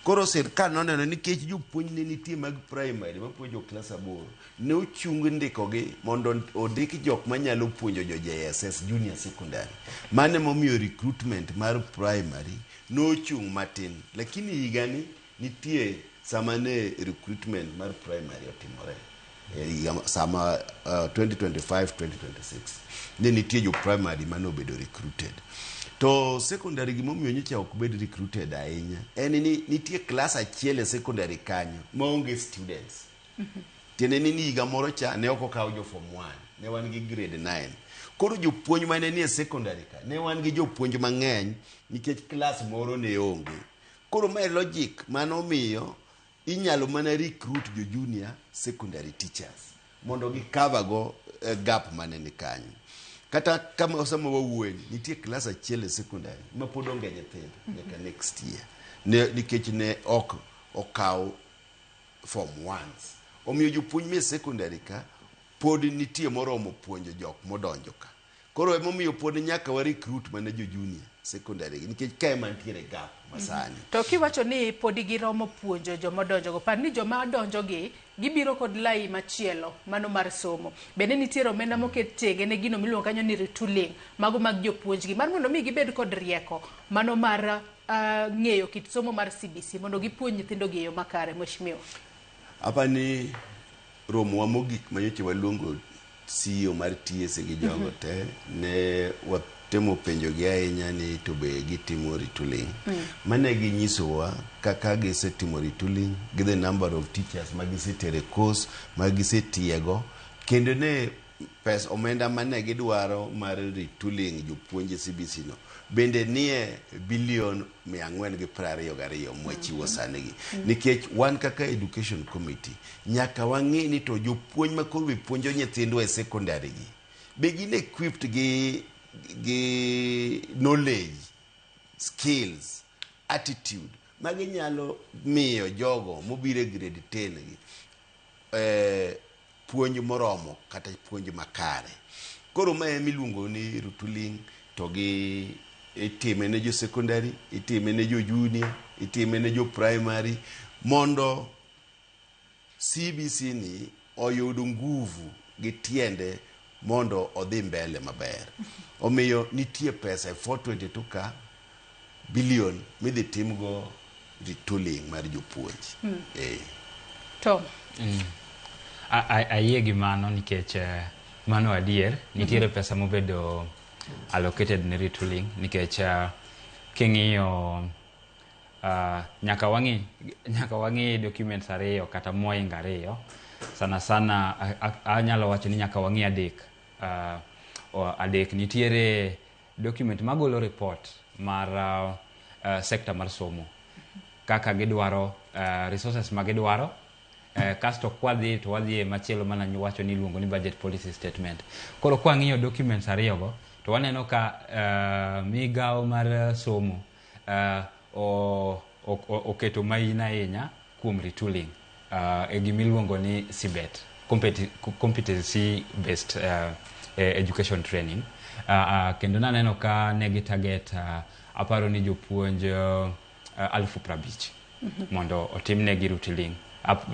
Koro sirkal noneno nikech jopuonj ne nitie mag primary mapuonjo klas 8, ne ochung ndikogi mondo ondik jok manyalo puonjo jo JSS junior secondary. Mano emomiyo recruitment mar primary nochung' matin. Lakini higani nitie sama ne recruitment mar primary otimore. Sama 2025-2026 ne nitie jo primary mane obedo recruited. To secondary gimomiyo nyocha ok bed recruited ahinya en ni nitie klas achiel e secondary kanyo maonge students. Tiende ni higa moro cha ne ok okaw jo form 1, ne wan gi grade 9. Koro jopuonj mane nie secondary ka ne wan gi jopuonj mang'eny nikech klas moro ne onge. Koro mae logic manomiyo inyalo mana recruit jo junior secondary teachers mondo gi cover go gap mane ni kanyo. Kata kama sama wawuoye ni nitie klas achiel e secondary ma pod onge nyithindo nyaka next year nikech ne ok okaw form 1s. Omiyo jopuonj me secondary ka pod nitie moromo puonjo jok modonjo ka. Koro emomiyo pod nyaka wa recruit mana jo junior secondary nikech ka ema nitiere gap masani. To kiwacho ni podi giromo puonjo jomodonjogo, par ni joma donjogi gibiro kod lai machielo mano mar somo. Bende nitiere omenda moket tenge ne gino miluongo kanyo ni retooling, mago mag jopuonjgi mar mondo mi gibed kod rieko mano mar ng'eyo kit somo mar CBC mondo gipuonj nyithindo gi e yo makare. Mheshimiwa, Apani romowa mogik manyocha waluongo CEO mar TSC gi jogo te ne watemo penjogi ahinya ni to be gitimo retooling. Mane ginyisowa kaka gisetimo retooling gi the number of teachers ma gisetere course ma gisetiego kendo ne pes omenda mane gidwaro mar retooling jopuonj e CBC no bende nie bilion 422 mwachiwo sani gi. Nikech wan kaka education committee nyaka wang'e ni to jopuonj ma koro be puonjo nyithindwa e secondary gi be gin equipped gi knowledge, skills, attitude ma ginyalo miyo jogo mobiro e grade 10 gi puonj moromo kata puonj makare. Koro mae emiluongo ni retooling to gi itime ne jo secondary, itime ne jo junior, itime ne jo primary mondo CBC ni oyud nguvu gi tiende mondo odhi mbele maber. Omiyo nitie pesa e 422 ka billion midhi timgo retooling mar jopuonj. Tom. Ayie gi mano nikech mano adier nitiere pesa mobedo allocated ne retooling nikech king'iyo nyaka wang'i documents 2 kata moingo 2 sana sana anyalo wacho ni nyaka wang'i 3. 3 nitiere document magolo report mar sector mar somo kaka gidwaro resources ma gidwaro. Kasto kwadhi to wadhi e machielo mana wacho ni iluongo ni budget policy statement. Koro kwang'iyo documents 2 go to waneno ka migawo mar somo oketo maina ahinya kuom retooling e gimiluongo ni CBET, competency based education training. Kendo naneno ka ne gi target aparo ni jopuonj 50,000 mondo otimnegi retooling.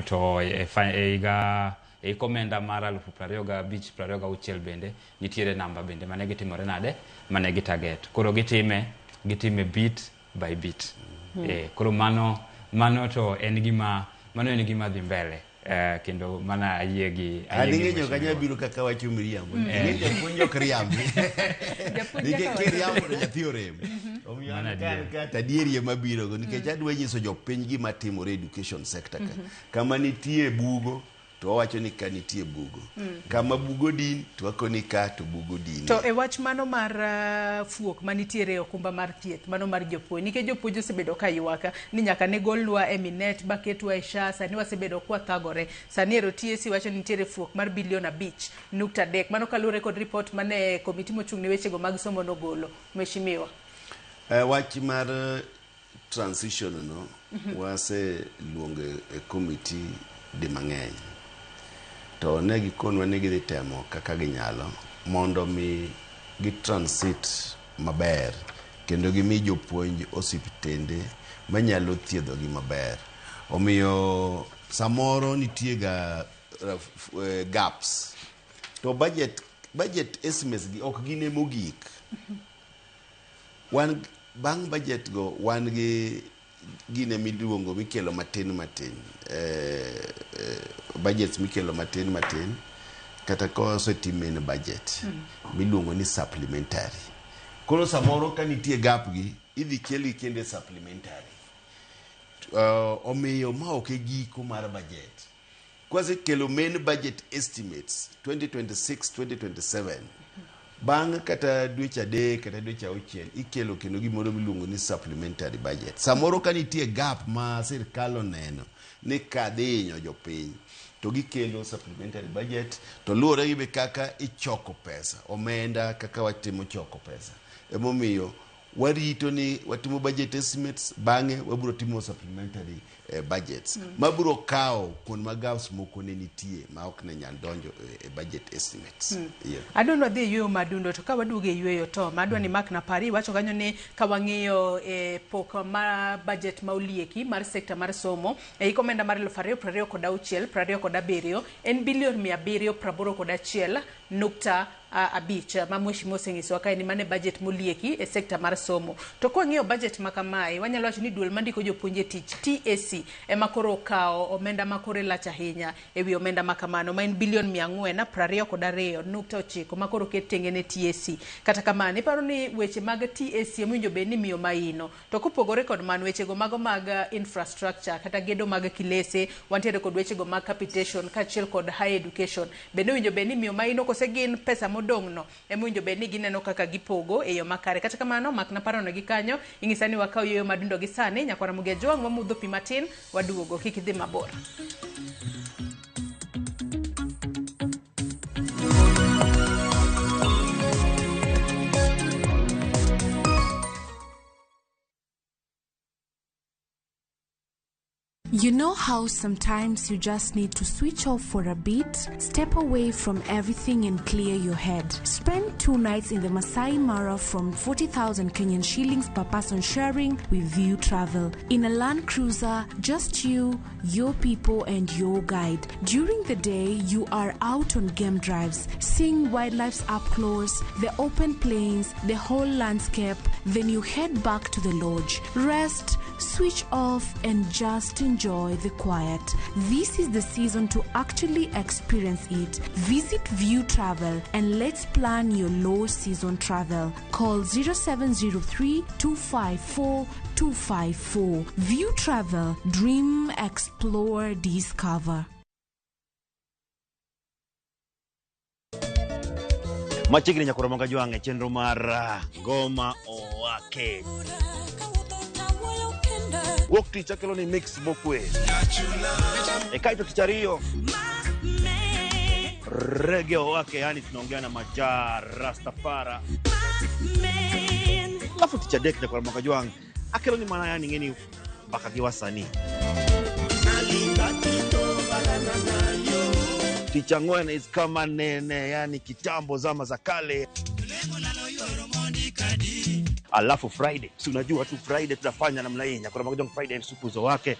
To e higa e komenda mar 2025-26 bende nitiere namba bende mane gitimore nade mane gi target. Koro gitime bit by bit. Koro mano to en gima mano en gima dhi mbele. Kendo mana ayie gi An ing'eyo kanya biro kaka wacho miriambo. Ing'eyo japuonj ok riambi. Nikech kiriambo to nyathi orem. Omiyo an ka adieri ema biro go nikech adwa nyiso jopiny gima timore education sector ka. Kama nitie bugo to wawacho ni ka nitie bugo. Kama bugo din to wakoni ka to bugo din. To e wach mano mar fuok manitiere e okumba mar thieth, mano mar jopuonj, nikech jopuonj osebedo ka ywak ni nyaka ne golwa e Minet baketwa e SHA, sani wasebedo kwathagore. Sani ero TSC wacho ni nitiere fuok mar bilion 5.3. Mano kaluwore kod ripot mane komiti mochung' ne wechego mag somo nogolo. Mheshimiwa. Wach mar transition no waseluongo e komiti di mang'eny. To ne gikonwa ni gidhi temo kaka ginyalo mondo mi gi transit maber kendo gimi jopuonj osiptende manyalo thiedhogi maber. Omiyo samoro nitie ga gaps. To budget estimates gi ok gin mogik. Wan bang' budget go wan gi gine miluongo mikelo matin matin, budgets mikelo matin matin kata kosetim main budget miluongo ni supplementary. Koro samoro ka nitie gap gi idhi kelgi kendo e supplementary. Omiyo ma ok e giko mar budget. Kwasekelo main budget estimates 2026-2027 bang' kata dweche 3 kata dweche 6 ikelo kendo gimoro miluongo ni supplementary budget. Samoro ka nitie gap ma sirkal oneno ni ka dhi hinyo jopiny to gikelo supplementary budget to luwore gi be kaka ichoko pesa, omenda kaka watimo choko pesa. Emomiyo warito ni watimo budget estimates, bang'e wabiro timo supplementary budgets mabiro kawo kuond ma gaps moko ne nitie ma ok ne nyal donjo e budget estimates. Yeah. Adwa ni wadhi e yueyo madundo to ka waduogo e yueyo to adwa ni mak na pari iwacho kanyo ni ka wang'iyo e pok ma budget ma olieki mar sekta mar somo e hik omenda mar 2026 27 en bilion 781.5 ma mheshimiwa osenyisowa kae ni mane budget molieki e sekta mar somo. To kwang'iyo budget ma kamae wanyalo wacho ni duol mandiko jopuonj e tich TSC ema koro okawo omenda ma kore lach ahinya ewi omenda ma kamano ma en bilion 422.9 ma koro oket tenge ne TSC. Kata kamano iparo ni weche mag TSC emowinjo bed ni miyo maino. To kopogore kod mano wechego mago mag infrastructure kata gedo mag kilese wantiere kod wechego mag capitation kaachiel kod higher education bende owinjo bed ni miyo maino kose gin pesa modong' no emowinjo bed ni gineno kaka gipogo e yo makare. Kata kamano mak na parono gi kanyo ing'isa ni wakaw yueyo madundo gi sani nyakwara Ramogi Ajwang' wamudho pi matin waduogo kik idhi mabor. You know how sometimes you just need to switch off for a bit, step away from everything and clear your head. Spend 2 nights in the Masai Mara from 40,000 Kenyan shillings per person sharing with View Travel. In a Land Cruiser, just you, your people and your guide. During the day, you are out on game drives, seeing wildlife up close, the open plains, the whole landscape. Then you head back to the lodge, rest, switch off and just enjoy the quiet. This is the season to actually experience it. Visit View Travel and let's plan your low season travel. Call 0703 254 254. View Travel. Dream, explore, discover. Machiegni nyakoro Ramogi Ajwang' e chenro mar Ngoma Owake. Wuok tich akelo ni mix mokwe. E kaeto tich ariyo Reggae Owake, yani tunaongea na Maja Rastafara. Alafu tich adek nyakoro Ramogi Ajwang' akelo ni mana yani ng'eni mbaka gi wasanii. Tich ang'wen is kama nene, yani kitambo zama za kale. Alafu Friday, si unajua tu Friday tunafanya namna hii. Nyakoro Ramogi Ajwang' Friday msukuzo wake.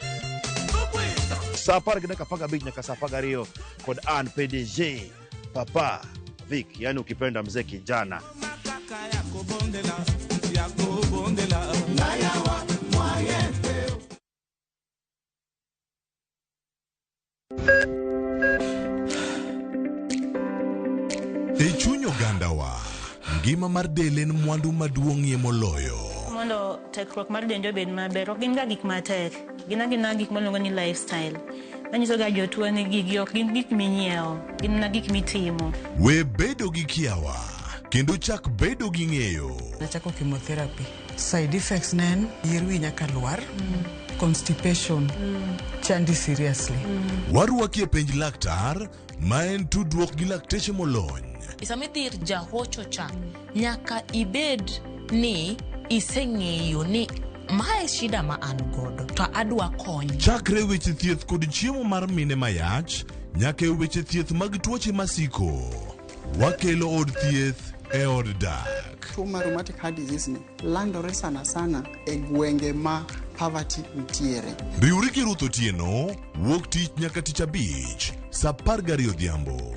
Saa apar gi dakika apar gabich nyaka saa apar gariyo kod an PDG Papa Vic, yani ukipenda mzee kijana. E chuny ogandawa, ngima mar del en mwandu maduong'ie moloyo. Mondo tekruok mar dendi obed maber, ok gin ga gik matek, gin agina gik miluongo ni lifestyle. Manyiso ga jotuo ni gigi ok gin gik minyiewo, gin mana gik mitimo. We bedo gi kiawa kendo chak bedo gi ng'eyo. Nachako chemotherapy. Side effects ne en yier wi nyaka lwar, constipation, chandi seriously. Warwaki e penj laktar ma en tudruok gi lakteche molony. Sama idhi ir jahocho cha, nyaka ibed ni iseng'eyo ni mae shida ma an godo to adwa kony. Chakre weche thieth kod chiemo mar mine mayach nyaka e weche thieth mag tuoche masiko. Wakelo od thieth e od dak. Tuo mar rheumatic heart disease ni landore sana sana e gwenge ma poverty nitiere. Riwri gi Ruth Otieno wuok tich nyaka tich abich saa 12 odhiambo.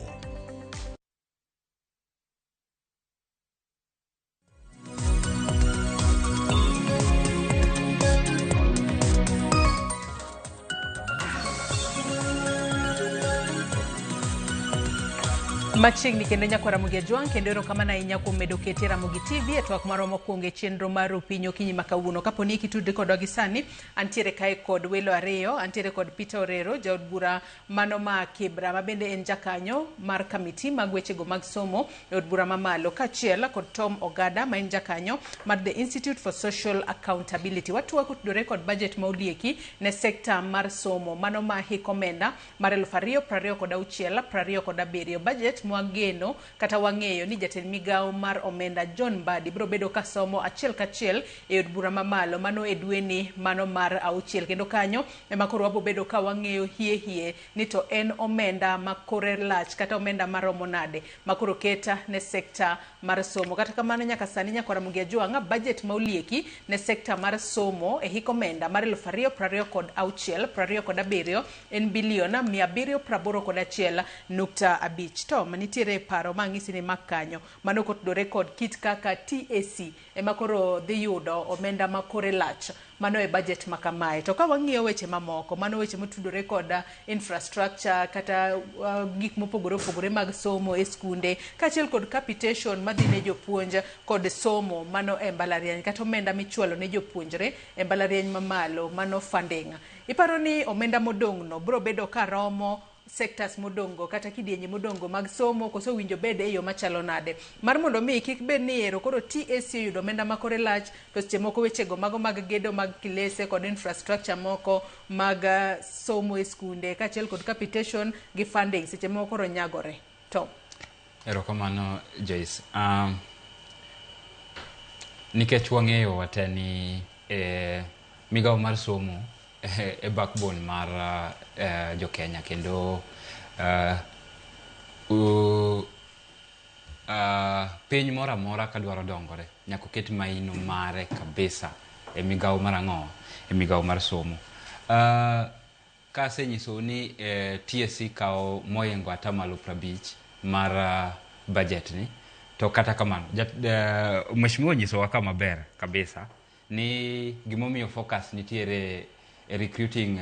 Machiegni kendo nyakwa Ramogi Ajwang', kendo erokamano ahinya kuom medo kete Ramogi TV e twak marwa mokwongo e chenro mar Opinyi Okinyi ma kawuono. Kapo ni ikitudri kodwa gi sani, antiere kae kod welo ariyo, antiere kod Peter Orero, jaod bura mano ma Kibra, ma bende en jakanyo mar kamiti mag wechego mag somo e od bura mamalo, kaachiel kod Tom Ogada ma en jakanyo mar The Institute for Social Accountability. Watwak kotudore kod budget ma olieki ne sekta mar somo, mano ma hik omenda mar 2026 27, budget mwageno kata wang'eyo ni jatend migawo mar omenda John Mbadi biro bedo ka somo achiel kachiel e od bura mamalo mano e dweni mano mar auchiel, kendo kanyo ema koro wabo bedo ka wang'eyo hie hie ni to en omenda ma kore lach kata omenda maromo nade ma koro keta ne sekta mar somo. Kata kamano nyaka sani nyakwa Ramogi Ajwang', budget ma olieki ne sekta mar somo e hik omenda mar 2026 27 en bilion 781.5. Tom, nitiere paro ma ang'isi ni mak kanyo mano kotudore kod kit kaka TAC ema koro dhi yudo omenda ma kore lach mano e budget ma kamae. To ka wang'iyo weche mamoko, mano weche motudore kod infrastructure kata gik mopogore opogore mag somo e skunde, kaachiel kod capitation madhi ne jopuonj kod somo mano e mbalariany, kata omenda michwalo ne jopuonjre e mbalariany mamalo mano funding. Iparo ni omenda modong' no biro bedo ka romo sectors modongo kata kidienje modongo mag somo, koso winjo bed e yo machalo nade mar mondo mi kik bed ni ero koro TAC oyudo omenda ma kore lach to seche moko wechego mago mag gedo mag kilese kod infrastructure moko mag somo e skunde kaachiel kod capitation gi funding seche moko koro nyagore. Tom. Erokamano Joyce. Nikech wang'eyo wate ni migawo mar somo e backbone mar jo Kenya, kendo piny moro amora kadwaro dongore nyaka oket maino mare kabisa e migawo mar ang'o, e migawo mar somo. Kasenyisou ni TSC kawo mohingo atamalo 50 mar budget ni, to kata kamano mheshimiwa onyisowa ka maber kabisa ni gimomiyo focus nitiere e recruiting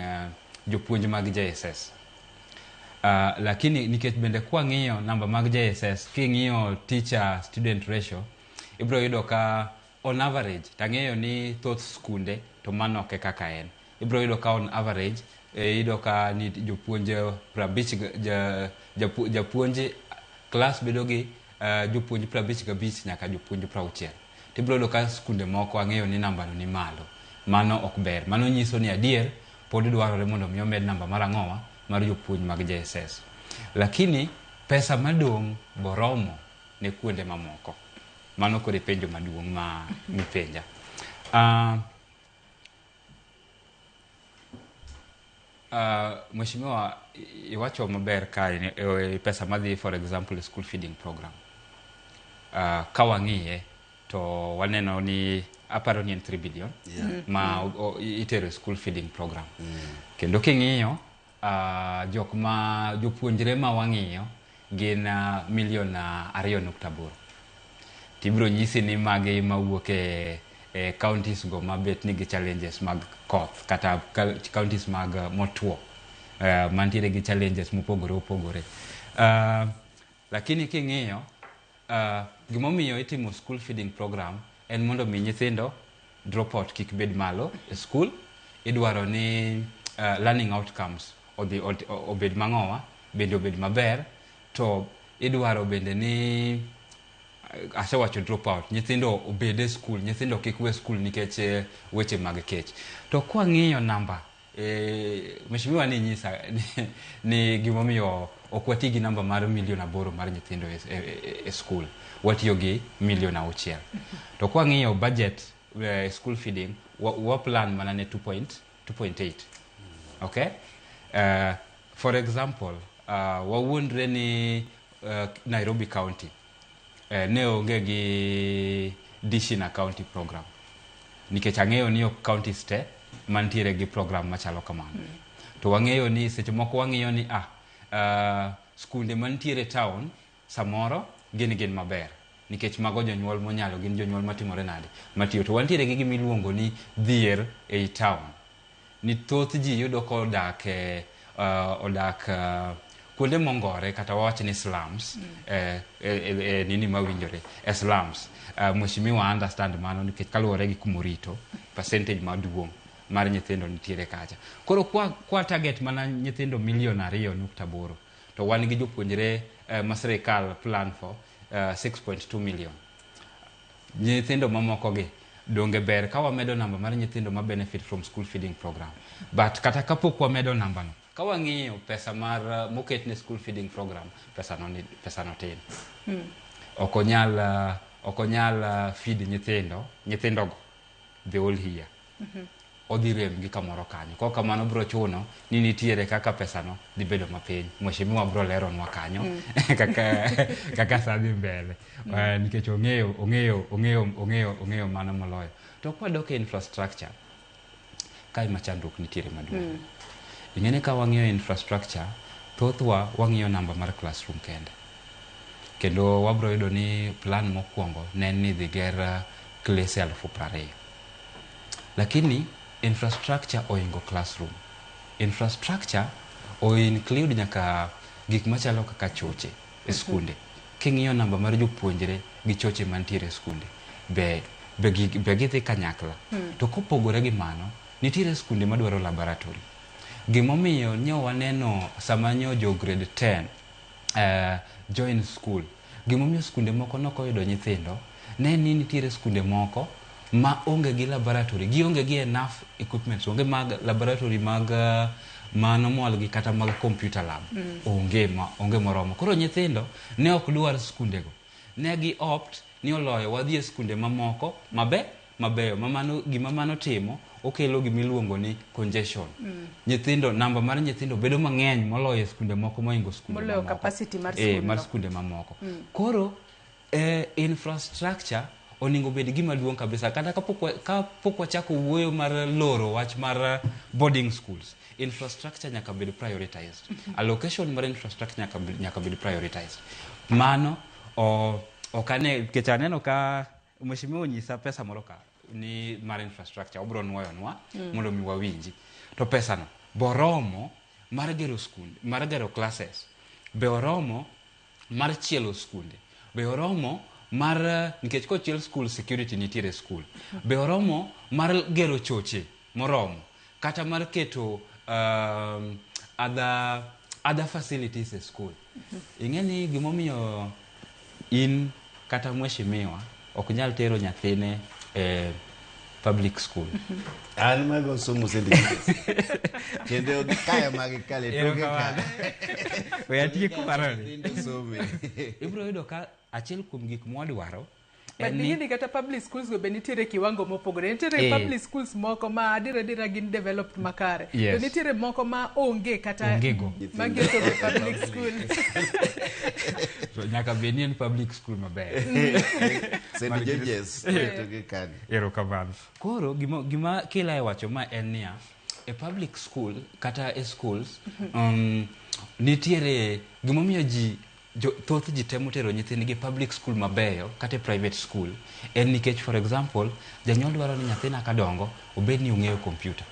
jopuonj mag JSS. Lakini nikech bende kwang'iyo namba mag JSS, king'iyo teacher student ratio, ibiro yudo ka on average, tang'eyo ni thoth skunde to mano ok e kaka en. Ibiro yudo ka on average, iyudo ka ni jopuonj 50, japuonj class bedo gi jopuonj 55 nyaka jopuonj 60. Tibiro yudo ka skunde moko ang'eyo ni nambano ni malo. Mano ok ber. Mano nyiso ni adier pod dwarore mondo mi omed namba mar ang'owa mar jopuonj mag JSS. Lakini pesa madong' boromo ne kuonde mamoko. Mano koro e penjo maduong' ma mipenja. Mheshimiwa, iwacho maber kae pesa madhi for example school feeding program. Ka wang'iye to waneno ni aparo ni en 3 billion ma itero school feeding program. Kendo king'iyo jok ma jopuonjre ma wang'iyo gin milion 2.8. Tibiro nyisi ni magi mawuok e counties go mabet nigi challenges mag koth kata counties mag motwo mantiere gi challenges mopogore opogore. Lakini king'iyo Gimomiyo itimo school feeding program en mondo mi nyithindo dropout kik bed malo e school. Idwaro ni learning outcomes odhi obed mang'owa bende obed maber. To idwaro bende ni, asewacho dropout, nyithindo obed e school, nyithindo kik we school nikech weche mag kech. To kwang'iyo namba, mheshimiwa ni nyisa ni gimomiyo ok wati gi namba mar milion 8 mar nyithindo e school, watiyo gi milion 6. To kwang'iyo budget, school feeding wa plan mana ne 2.8. Okay, for example, wawuondre ni Nairobi County ne onge gi Dish in a County program, nikech ang'eyo ni ok counties te mantiere gi program machalo kamano. To wang'eyo ni seche moko wang'iyo ni skunde mantiere town samoro gin maber nikech mago jonyuol monyalo, gin jonyuol matimore nade matiyo. To wantiere gi gimiluongo ni dhier ei town, ni thoth ji yudo kodak e odak kuonde mongore, kata wawach ni slums. E nini mawinjore e slums, mheshimiwa understand mano nikech kaluwore gi kumorito percentage maduong' mar nyithindo nitiere kacha. Koro kwa target mana nyithindo milion 2.8, to wan gi jopuonjre ma sirikal plan for 6.2 million nyithindo mamoko gi. Donge ber ka wamedo namba mar nyithindo ma benefit from school feeding program? But kata kapok wamedo namba no, ka wang'iyo pesa mar moket ne school feeding program, pesa no tin. Ok onyal feed nyithindogo the whole year. Odhi rem gi kamoro kanyo. Kok kamano, bro chuno ni nitiere kaka pesano dhi bedo mapiny. Mheshimiwa bro leronwa kanyo kaka sa dhi mbele. Nikech ong'eyo mano moloyo. To kwadok e infrastructure, kae ma chandruok nitiere maduong'. Ing'e ni ka wang'iyo infrastructure, thothwa wang'iyo namba mar classroom kende. Kendo wabro yudo ni plan mokwongo ne en ni idhi ger klese 20,000. Lakini infrastructure oingo classroom. Infrastructure o include nyaka gik machalo kaka choche e skunde. King'iyo namba mar jopuonjre gi choche mantiere e skunde, be gidhi kanyakla. To kopogore gi mano, nitiere skunde madwaro laboratory. Gimomiyo nyo waneno sama nyo jo grade 10 join school, gimomiyo skunde moko nokoyudo nyithindo ne ni nitiere skunde moko ma onge gi laboratory, gionge gi enough equipment, onge mag laboratory mag mano gi kata mag computer lab. Onge ma onge moromo. Koro nyithindo ne ok dwar skundego, ne gi opt ni oloyo wadhi e skunde mamoko mabeyo. Ma mano gima mano timo, okelo gimiluongo ni congestion. Nyithindo, namba mar nyithindo bedo mang'eny moloyo e skunde moko moingo skunde moloyo mamoko. Capacity mar mar skundno. Skunde mamoko. Koro infrastructure onego bed gima duong' kabisa kata kapok wachako wuoyo mar loro wach mar boarding schools. Infrastructure nyaka bed prioritized. Allocation mar infrastructure nyaka bed prioritized. Mano ok ane nikech aneno ka mheshimiwa onyisa pesa moro ka ni mar infrastructure obro nuoyonwa mondo mi wawinji. To pesano boromo mar gero skunde, mar gero classes? Be oromo mar chielo skunde? Be oromo mar, nikech kochiel school, security nitiere e school? Be oromo mar gero choche moromo, kata mar keto other facilities e school? Ing'e ni gimomiyo in kata mheshimiwa ok nyal tero nyathine e public school. An mago somo St. George's. Kendo kaya mag kale toke ka. We atieko paroni. Nyithindo some. Ibiro yudo ka achiel kuom gik mwadwaro But en ni ing'e ni kata public schools go be nitiere kiwango mopogore. Nitiere public schools moko ma adier adiera gin developed makare. To nitiere moko ma onge kata Onge go. Mageto be public school. So, nyaka bed ni en public school maber. St. George's toke kani. Erokamano. Koro gima kila e wacho ma en niya, e public school kata e schools, nitiere gimomiyo ji thoth ji temo tero nyithindgi e public school mabeyo kata e private school en nikech, for example, janyuol dwaro ni nyathina kadongo obed ni ong'eyo computer,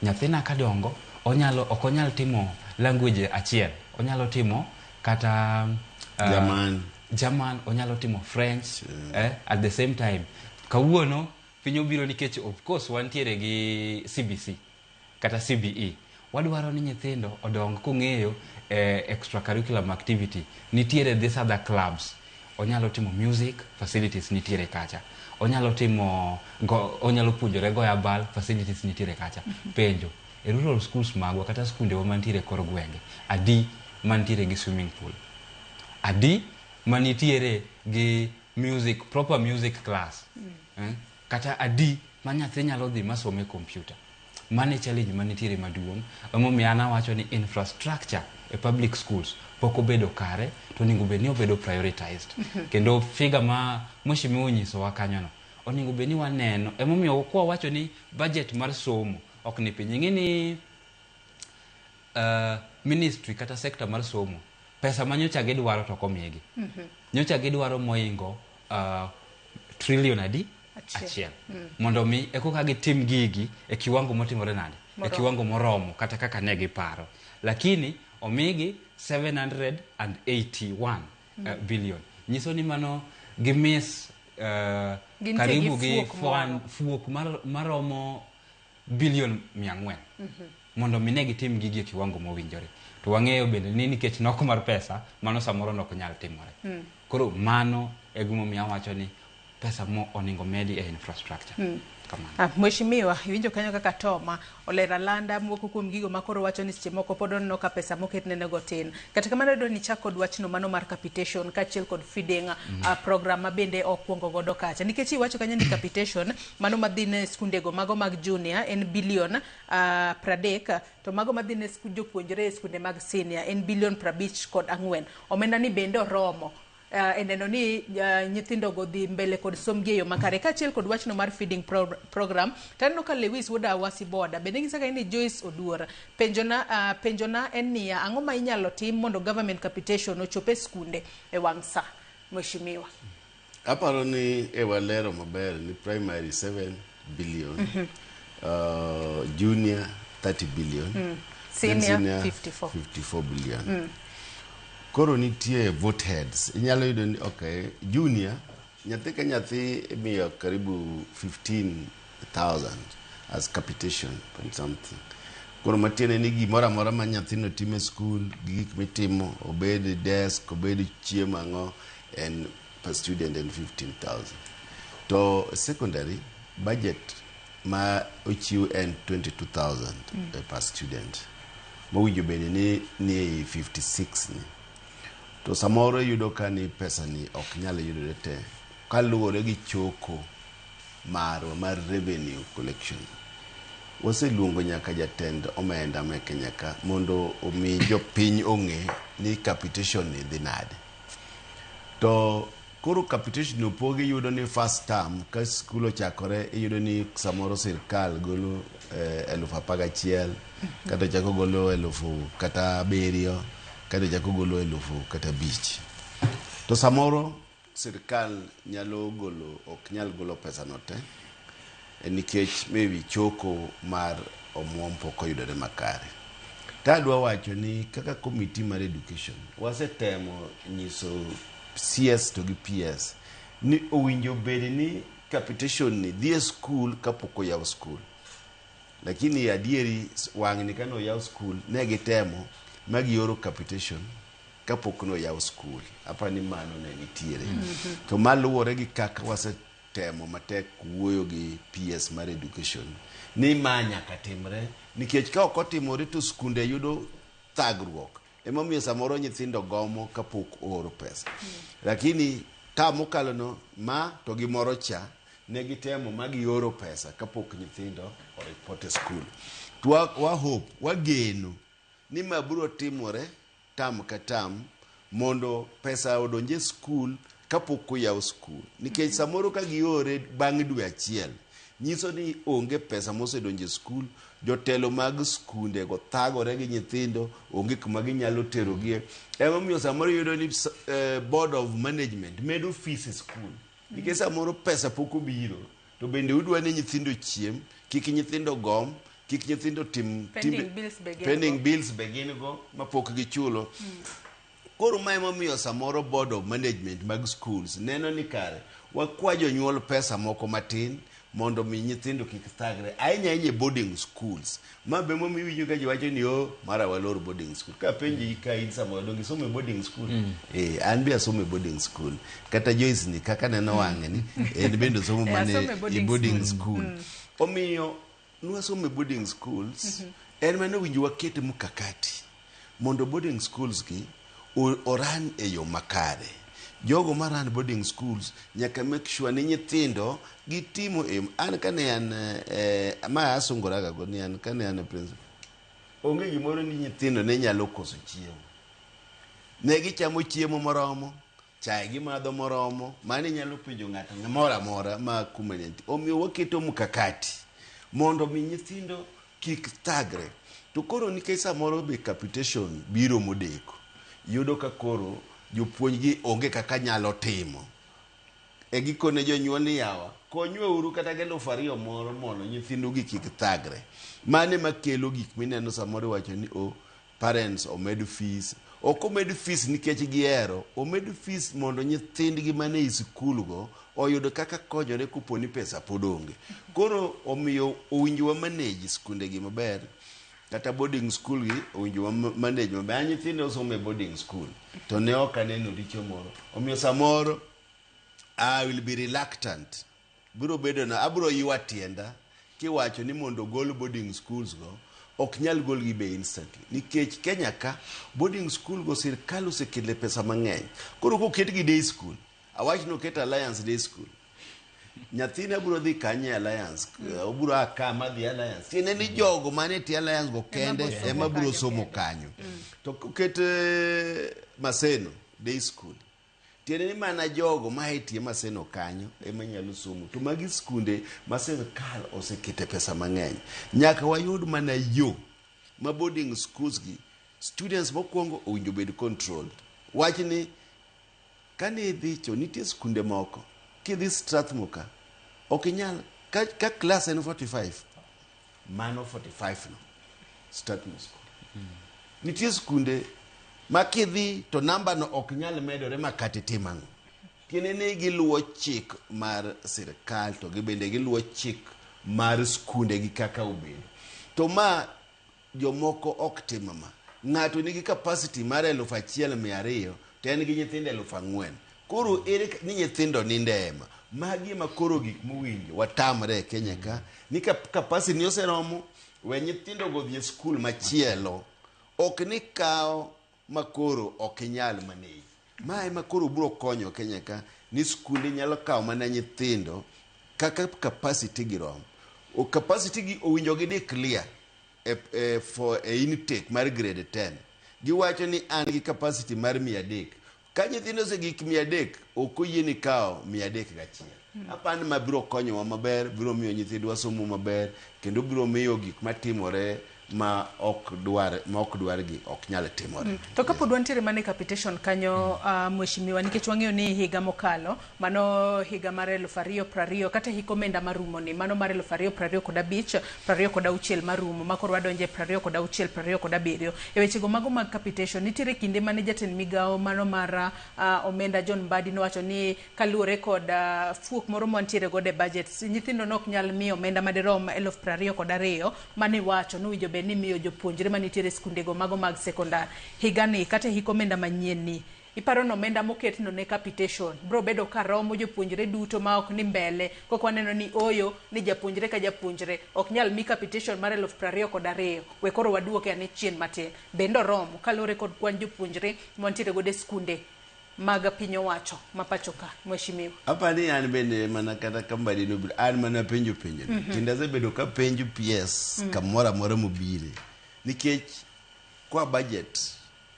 nyathina kadongo onyalo, ok onyal timo language achiel, onyalo timo kata German. German, onyalo timo French at the same time. Kawuono piny obiro nikech of course wantiere gi CBC kata CBE. Wadwaro ni nyithindo odong kong'eyo extracurriculum activity. Nitiere these other clubs. Onyalo timo music, facilities nitiere kacha. Onyalo timo go, onyalo puonjore goyo abal, facilities nitiere kacha. Penjo, e rural schools magwa kata skundewa mantiere kor gwenge, adi mantiere gi swimming pool? Adi manitiere gi music, proper music class? Kata adi ma nyathi nyalo dhi masome computer? Mano e challenge manitiere maduong'. Emomiyo an awacho ni infrastructure e public schools pok obedo kare, to onego bed ni obedo prioritized. Kendo figure ma mheshimiwa onyisowa kanyono, onego bed ni waneno. Emomiyo kwa wacho ni budget mar somo ok ni piny. Ing'e ni ministry kata sector mar somo, pesa ma nyocha gidwaro to ok omigi. Nyocha gidwaro moingo trillion adi? Achiel. Achiel. Mondo mi eko ka gitim gigi e kiwango motimore nade? E Moromo. kiwango moromo kata kaka ne giparo. Lakini omigi 781 billion. Nyiso ni mano gimiss Gintie karibu gi gi fuok moro. fuok maromo billion 400. Mondo mi ne gitim gigi e kiwango mowinjore. To wang'eyo bende ni nikech nok mar pesa, mano samoro nok nyal timore. Koro mano e gimomiyo awacho ni pesa mo onego medi e infrastructure. Kamano. Mheshimiwa, iwinjo kanyo kaka Toma olero alanda moko kuom gigo ma koro wacho ni seche moko pod oneno ka pesa moket nenego tin. Kata kamano adwa ni ichak kod wachno mano mar capitation kaachiel kod feeding program ma bende okwongo godo kacha. Nikech iwacho kanyo ni capitation mano madhi ne skundego mago mag junior en bilion 30, to mago madhi ne jopuonjre e skunde mag senior en bilion 54. Omenda ni bende oromo e neno ni nyithindo go dhi mbele kod somgi e yo makare kaachiel kod wachno mar feeding program. Taneno ka Lewis wuod Awasi Boda bende nyisa ka ni Joyce Oduor penjona en niya, ang'o ma inyalo tim mondo government capitation ochop e skunde e wang' sa, mheshimiwa? Aparo ni e walero maber ni primary 7 billion, junior 30 billion, then Senior 54. 54 billion. Koro nitie vote heads. Inyalo yudo ni okay, junior nyathi ka nyathi imiyo karibu 15,000 as capitation point something. Koro matiende ni gimoro amora ma nyathino timo e skul, gi gik mitimo, obed desk, obed chiemo ang'o, en per student en 15,000. To secondary budget ma ochiw en 22,000 per student. Mowinjo bed ni ni ei 56 ni. To samoro iyudo ka ni pesa ni ok nyal yudore te kaluwore gi choko marwa mar revenue collection. Waseluongo nyaka jatend omenda me Kenya ka mondo omi jopiny ong'e ni capitation ni dhi nade. To koro capitation opogi, iyudo ni first term ka skul ochakore, iyudo ni samoro sirkal golo 11,000, kata chako golo 7,000, kata chako golo 5,000. To samoro sirkal nyalo golo, ok nyal golo pesa no te, nikech maybe choko mar omuom pok oyudore makare. Tadwa wacho ni kaka committee mar education wasetemo nyiso CS to gi PS ni owinjo bed ni capitation ni dhi e skul kapok oyaw skul. Lakini adieri wang'ni kane oyaw skul ne gitemo ma gioro capitation kapok noyaw skul. Apa ni mano ne nitiere. To maluwore gi kaka wasetemo matek wuoyo gi PS mar education ni ma nyaka timre, nikech ka ok otimore to skunde yudo thagruok. Emomiyo samoro nyithindo gomo kapok ooro pesa. Lakini ta mokalo no ma to gimoro cha ne gitemo ma gioro pesa kapok nyithindo oripot e skul. To wa hope, wageno ni ma biro timore tam ka tam mondo pesa odonj e skul kapok oyaw skul. Nikech samoro ka giore bang' dwe achiel, nyiso ni onge pesa mosedonjo e skul, jotelo mag skunde go thagore gi nyithindo, onge kuma ginyalo terogie. Emomiyo samoro iyudo ni board of management medo fees e skul. Nikech samoro pesa pok obiro, to bende udwa ni nyithindo ochiem, kik nyithindo gom, kik nyithindo tim Pending bills be gin pending go. bills be gin go mapok gichulo. Koro ma emomiyo samoro board of management mag schools neno ni kare wakwa jonyuol pesa moko matin mondo mi nyithindo kik thagre ahinya ahinya e boarding schools. Ma be momiyo iwinjo ka ji wacho ni o mara walor boarding school. Ka penji ka in samoro donge isomo e boarding school? Eh, an be asomo e boarding school. Kata Joyce ni kaka neno wang'e ni en bende osomo Eh, mana asomo e e boarding boarding school. school. Omiyo nwasomo e boarding schools en mana owinjo waket mkakati mondo boarding schools gi oran e yo makare. Jogo ma run boarding schools nyaka make sure ni nyithindo gitimo e an kane an ma asungoraga go ni an kane an e principal onge gimoro ni nyithindo ne nyalo koso chiemo. Ne gichamo chiemo moromo, chae gimadho moromo, mano inyalo penjo ng'ato moro amora ma kuma ne nitie. Omiyo waketo mkakati mondo mi nyithindo kik thagre. To koro nikech samoro be capitation biro modeko, yudo ka koro jopuonj gi onge kaka nyalo timo. E gikone jonyuol ni yawa, konywa uru kata gi 2,000 moro mondo nyithindu gi kik thagre. Mano ema kelo gik mineno samoro iwacho ni o parents omed fees. Ok omed fees nikech gihero, omed fees mondo nyithindgi mane i sikul go oyud kaka konyore kopo ni pesa pod onge. Koro omiyo owinjo wa manage skunde gi maber, kata boarding school gi owinjo wa manage maber. An nyithindo osomo e boarding school to ne ok aneno richo moro. Omiyo samoro I will be reluctant. Biro bedo na abiro ywa tienda kiwacho ni mondo gol boarding schools go ok nyal golgi be instantly nikech Kenya ka boarding school go sirkal osekele pesa mang'eny. Koro koketgi day school, awach ni oket Alliance day school, nyathina biro dhi kanye Alliance, obiro a ka madhi Alliance. Tiende ni jogo mane tie Alliance go kende ema biro somo kanyo. To koket Maseno day school, tiende ni mana jogo ma e tie Maseno kanyo ema nyalo somo. To magi skunde ma sirkal osekete pesa mang'eny. Nyaka wayud mana yo ma boarding schools gi students mokwongo owinjo bed controlled. Wach ni kane idhi cho nitie skunde moko kidhi Strathmore ka ok inyal ka class en 45 mano 45 no Strathmore school. Nitie skunde ma kidhi to namba no ok nyal medore ma kata itim ang'o. Tiende ni giluwo chik mar sirkal to gibende giluwo chik mar skunde gi kaka obedo. To ma jomoko ok tim ma. Ng'ato nigi capacity mar 1,200 to en gi nyithindo 4,000. Koro ere ni nyithindo ninde ema. Magi ema koro gik mowinjo watamre e Kenya ka ni ka capacity ni oseromo we nyithindo go dhi e skul machielo. Ok ni kawo makoro ok inyal manage. Ma ema koro biro konyo Kenya ka ni skunde nyalo kawo mana nyithindo kaka capacity gi rom. O capacity gi owinjo gi declare for e intake mar grade 10. Giwacho ni an gi capacity mar 300. Ka nyithindo osegik 300, ok oyieni kawo 301. Apani ma biro konyowa maber, biro miyo nyithindwa somo maber, kendo biro miyo gik matimore ma ok dwar ma ok dwargi ok nyal timore. To kapod wantiere mana e capitation kanyo, mheshimiwa, nikech wang'eyo ni higa mokalo, mano higa mar 2020 kata hik omenda marumo ni, mano mar 2025 26 marumo, ma koro wadonjo e 26 27. E wechego mago mag capitation, nitiere kinde mane jatend migawo mano mar omenda John Mbadi nowacho ni kaluwore kod fuok moro mantiere godo e budget, nyithindo nok nyal miyo omenda madirom 22,000 mane iwacho ni owinjo bed ni miyo jopuonjre manitiere e skundego mago mag sekondar. Higani kata e hik omenda manyien ni, iparo ni omenda moketno ne capitation biro bedo ka romo jopuonjre duto ma ok ni mbele kok waneno ni oyo ni japuonjre ka japuonjre ok nyal mi capitation mar 22,000 we koro waduoke ane chien matin bende oromo kaluwore kod kwan jopuonjre mantiere godo e skunde mag piny owacho ma pacho ka mheshimiwa. Apani an bende mana kata ka Mbadi nobiro, an mana penjo penjo ni. Kendo asebedo ka penjo PS kamoro amora mobire. Nikech kwa budget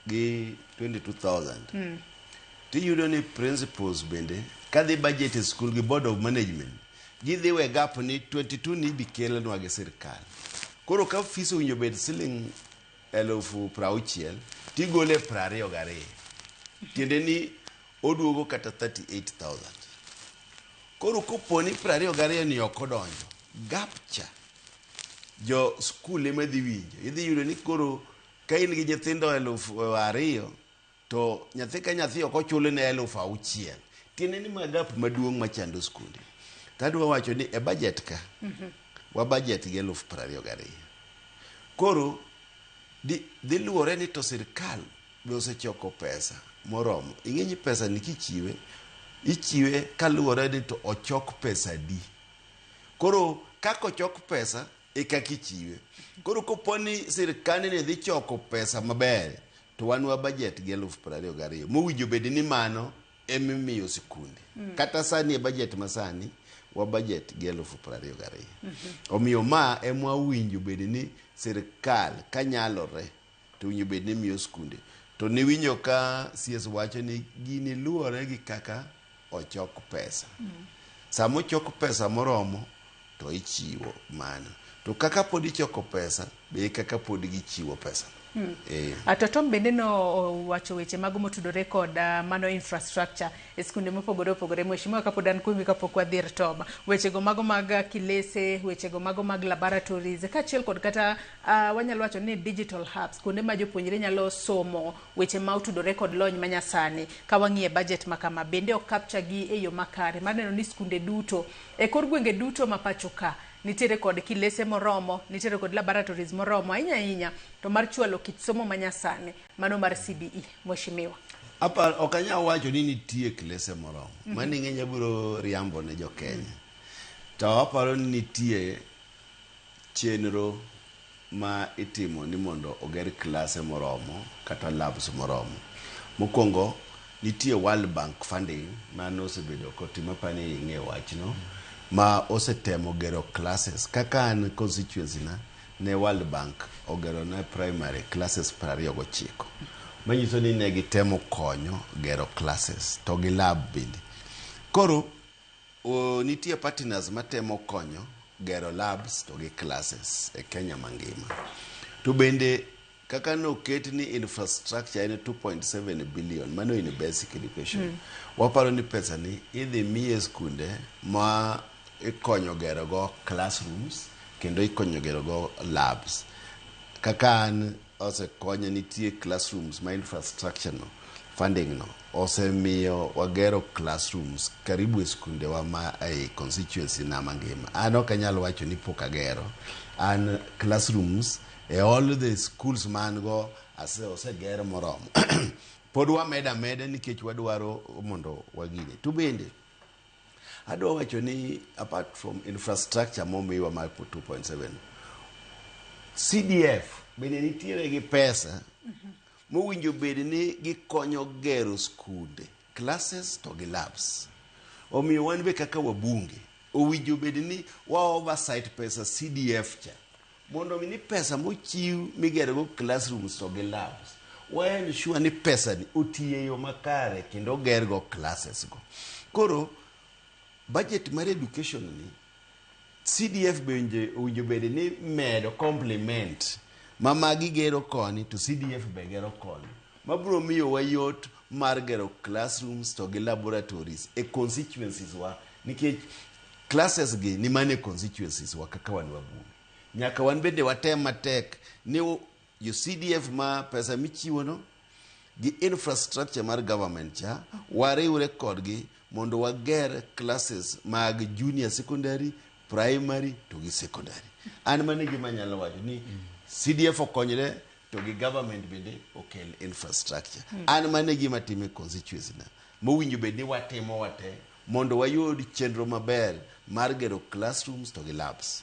gi 22,000 tiyudo ni principals bende kadhi budget e school gi board of management gidhi we gap ni 22 ni ibi kelnwa gi sirkal. Koro ka fees owinjo bed siling 60,000 tigole 22. Tiende ni oduogo kata 38,000. Koro kopo ni 22 ni ok odonjo, gap cha jo skul ema dhi winjo. Idhi yudo ni koro ka in gi nyithindo 2,000 To nyathi ka nyathi ok ochul ne 6,000. Tiende ni ma gap maduong' machando skunde. Tadwa wacho ni e budget ka, wa budget gi 22,000. Koro dhi luwore ni to sirkal be osechoko pesa moromo. Ing'e ni pesa ni kichiwe, ichiwe kaluwore ni to ochok pesa di. Koro kaka ochok pesa e kaka ichiwe. Koro kopo ni sirkal ni dhi choko pesa maber, to wan wa budget gi 22,000. Mowinjo bed ni mano emimiyo sikunde. Kata sani e budget masani, wa budget gi 22,000. Omiyo ma ema owinjo bed ni sirkal kanyalore to owinjo bed ni miyo skunde. To niwinjo ka CS wacho ni gini luwore gi kaka ochok pesa. Sama ochok pesa moromo to ichiwo mano. To kaka pod ichoko pesa, be kaka pod gichiwo pesa. To Tom bende no wacho weche mago motudore kod mano infrastructure e skunde mopogore opogore. Mheshimiwa, kapod an kuomi kapok wadhi ir Tom, wechego mago mag kilese, wechego mago mag laboratories, kaachiel kod kata wanyalo wacho ni digital hubs, kuonde ma jopuonjre nyalo somo weche ma otudore kod lony manyasani. Ka wang'iye budget ma kama, bende ok capture gi e yo makare mar neno ni skunde duto e kor gwenge duto ma pacho ka nitiere kod kilese moromo, nitiere kod laboratories moromo, ahinya ahinya to mar chwalo kit somo manyasani mano mar CBE. Mheshimiwa. Apa ok anyal wacho ni nitie klese moromo. Mano ing'e abiro riambo ne jo Kenya. To aparo ni nitie chenro ma itimo ni mondo oger klase moromo kata labs moromo. Mokwongo nitie World Bank funding mano osebedo kotim apani ing'e wachno ma osetemo gero classes kaka an constituency na ne World Bank ogero na primary classes 29 manyiso ni ne gitemo konyo gero classes to gi lab bende. Koro nitie partners matemo konyo gero labs to gi classes e Kenya mangima. To bende kaka noket ni infrastructure en 2.7 billion, mano in basic education. Waparo ni pesa ni idhi miye skunde ma ikonyo gero go classrooms kendo ikonyo gero go labs. Kaka an osekonya nitie classrooms ma infrastructure no funding no osemiyo wagero classrooms karibu e skundewa ma ei constituency na mangima. An ok anyal wacho ni pok agero. An classrooms e all the schools ma an go oseger moromo. Pod wamedo ameda nikech wadwaro mondo wagine. To bende adwa wacho ni apart from infrastructure momiwa mar 2.7, CDF bende nitiere gi pesa mowinjo bed ni gikonyo gero skunde, classes to gi labs. Omiyo wan be kaka wabunge owinjo bed ni wa oversight pesa CDF cha mondo mi ni pesa mochiw migero go classrooms to gi labs wa ensure ni pesa ni otiyo e yo makare kendo oger go classes go. Koro budget mar education ni CDF bende owinjo bed ni medo complement ma magi gero koni to CDF be gero koni mabiro miyowa yot mar gero classrooms to gi laboratories e constituencies wa, nikech classes gi ni mana e constituencies wa. Kaka wan wabunge nyaka wan bende watem matek ni jo CDF ma pesa michiwo no gi infrastructure mar government cha wariwre kodgi mondo wager classes mag junior secondary, primary to gi secondary. An mano e gima anyalo wacho ni CDF okonyre to gi government bende okel infrastructure. An mano e gima timo e constituency na mowinjo bed ni watimo wate mondo wayud chenro maber mar gero classrooms to gi labs.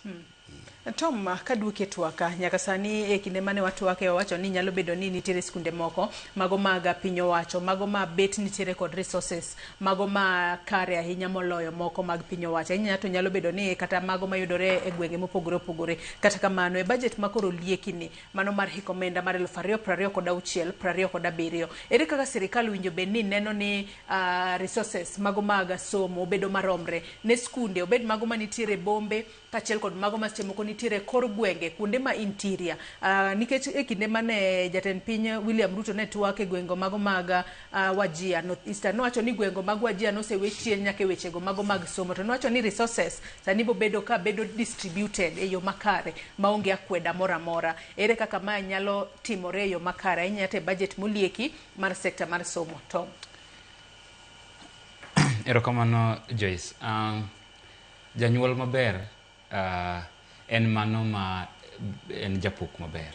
Tom, kaduoki e twaka, nyaka sani e kinde mane watwake wawacho ni nyalo bedo ni nitiere skunde moko mago mag piny owacho, mago ma bet nitiere kod resources, mago ma kare ahinya moloyo moko mag piny owacho. Ahinya to nyalo bedo ni kata mago mayudore e gwenge mopogore opogore. Kata kamano, e budget ma koro olieki ni, mano mar hik omenda mar 2026 27, ere kaka sirikal winjo bed ni neno ni resources mago mag somo obedo maromre ne skunde, obed mago manitiere e bombe kaachiel kod mago ma seche moko nitiere kor gwenge kuonde ma interior, nikech e kinde mane jatend piny William Ruto ne twak e gwenge mago mag Wajir North Eastern, nowacho ni gwenge mag Wajir nosewe chien nyaka e wechego mago mag somo, to nowacho ni resources sani bobedo ka bedo distributed e yo makare maonge akweda moro amora. Ere kaka mae nyalo timore e yo makare ahinya to e budget molieki mar sekta mar somo? Tom. Erokamano, Joyce. Janyuol maber en mano ma en japok maber.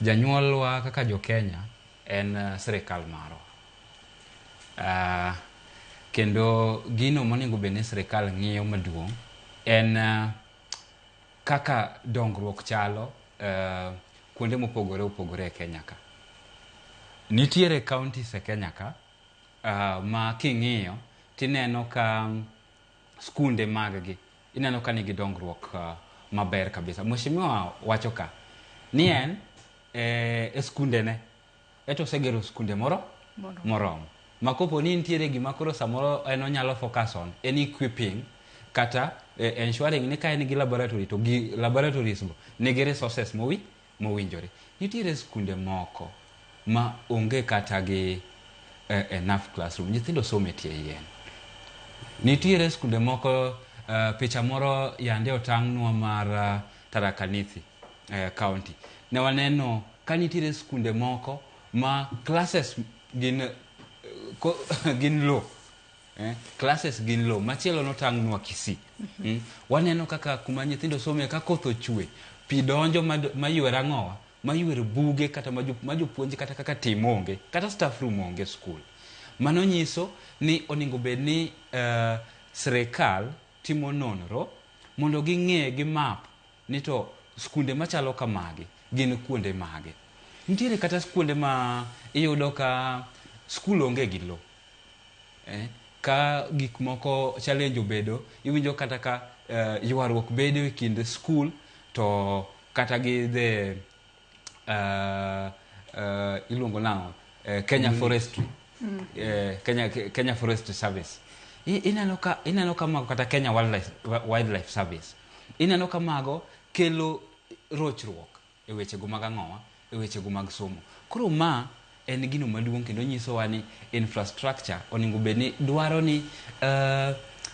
Janyuolwa kaka jo Kenya en sirikal marwa. Kendo gino monego bed ni sirikal ng'iyo maduong' en kaka dongruok chalo kuonde mopogore opogore e Kenya ka. Nitiere counties e Kenya ka ma king'iyo tineno ka skunde mag gi ineno ka nigi dongruok maber kabisa. Mheshimiwa wacho ka ni en e skundene eto osegero skunde moro moromo ma kopo ni nitiere gima koro samoro en onyalo focus on en equipping kata ensuring ni ka en gi laboratory to gi laboratories go nigi resources mowinjore. Nitiere skunde moko ma onge kata gi enough classroom, nyithindo somo e tie yien. Nitiere skunde moko, picha moro yande otang'nwa mar Tharaka Nithi county. Ne waneno ka nitiere skunde moko ma classes gin gin low. Classes gin low. Machielo notang'nwa Kisii. Waneno kaka kuma nyithindo some ka koth ochwe, pi donjo maywer ang'owa, maywer buge kata ma jopuonj kata kaka tim onge, kata staff room onge skul. Mano nyiso ni onego bed ni sirikal timo nonro mondo ging'e gi map ni to skunde machalo kamagi gin kuonde mage. Nitiere kata kuonde ma iyudo ka skul onge gi lo. Ka gik moko challenge obedo, iwinjo kata ka ywaruok bedo e kind skul to kata gi the iluongo nang'o, Kenya Forestry, Kenya Forestry Service. Ineno ka mago kata Kenya Wildlife Service, ineno ka mago kelo rochruok e wechego mag ang'owa, e wechego mag somo. Koro ma en gino maduong' kendo nyisowa ni infrastructure onego bed ni dwaro ni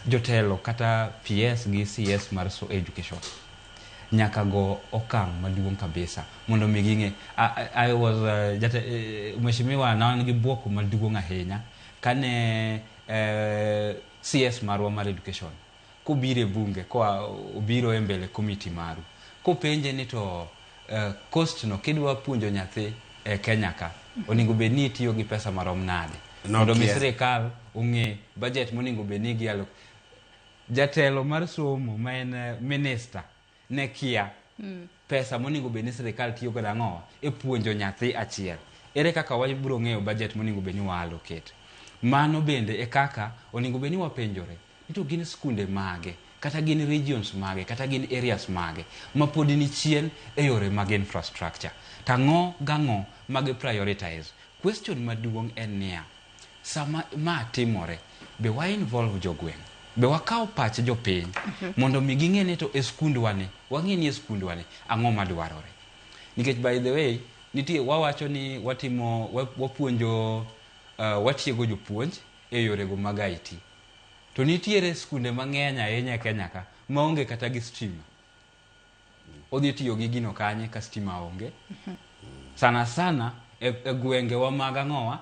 jotelo kata PS gi CS mar so education nyaka go okang' maduong' kabisa mondo mi ging'e. I was mheshimiwa, ne an gi buok maduong' ahinya kane CS marwa mar education kobiro e bunge, koa obiro e mbele committee maru kopenje ni to cost no kidwa puonjo nyathi e Kenya ka onego bed ni itiyo gi pesa marom nade mondo mi Nokia. sirikal ong'e budget monego bed ni gialo. Jatelo mar somo ma en minister ne kia pesa monego bed ni sirikal tiyo godo ang'owa e puonjo nyathi achiel. Ere kaka wabiro ng'eyo budget monego bed ni wa allocate? Mano bende e kaka onego bed ni wapenjore ni to gin skunde mage kata gin regions mage kata gin areas mage ma pod ni chien e yore mag infrastructure, tang'o gang'o magi prioritize. Question maduong' en niya, sama ma timore, be wa involve jogweng', be wakawo pach jopiny mondo mi ging'e ni to e skundwa ni, wang'e ni e skundwa ni ang'o madwarore? Nikech by the way nitie wawacho ni watimo wapuonjo, watiego jopuonj e yorego mag IT, to nitiere skunde mang'eny ahinya e Kenya ka maonge kata gi stima. Odhi tiyo gi gino kanye ka stima onge? Sana sana e gwengewa mag ang'owa,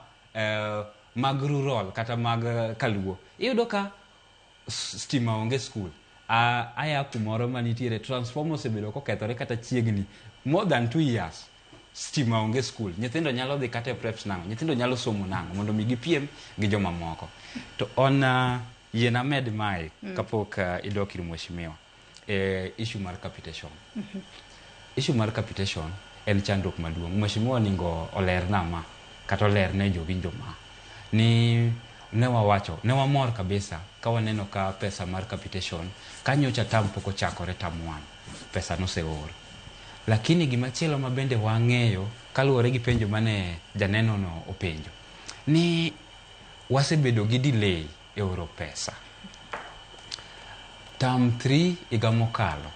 mag rural kata mag kaluo, iyudo ka stima onge skul. Aya kumoro manitiere transformer osebedo kokethore kata chiegni more than 2 years, stima onge skul. Nyithindo nyalo dhi kata e preps nang'o? Nyithindo nyalo somo nang'o mondo mi gipiem gi jomamoko? To on yien amed mae kapok idok ir mheshimiwa e issue mar capitation. Issue mar capitation en chandruok maduong'. Mheshimiwa oningo olerna ma kata olerne jowinjo ma ni ne wawacho ne wamor kabisa ka waneno ka pesa mar capitation ka nyocha term pok ochakore, term 1, pesa noseor. Lakini gimachielo ma bende wang'eyo kaluwore gi penjo mane janeno no openjo ni wasebedo gi delay e oro pesa. Term 3 higa mokalo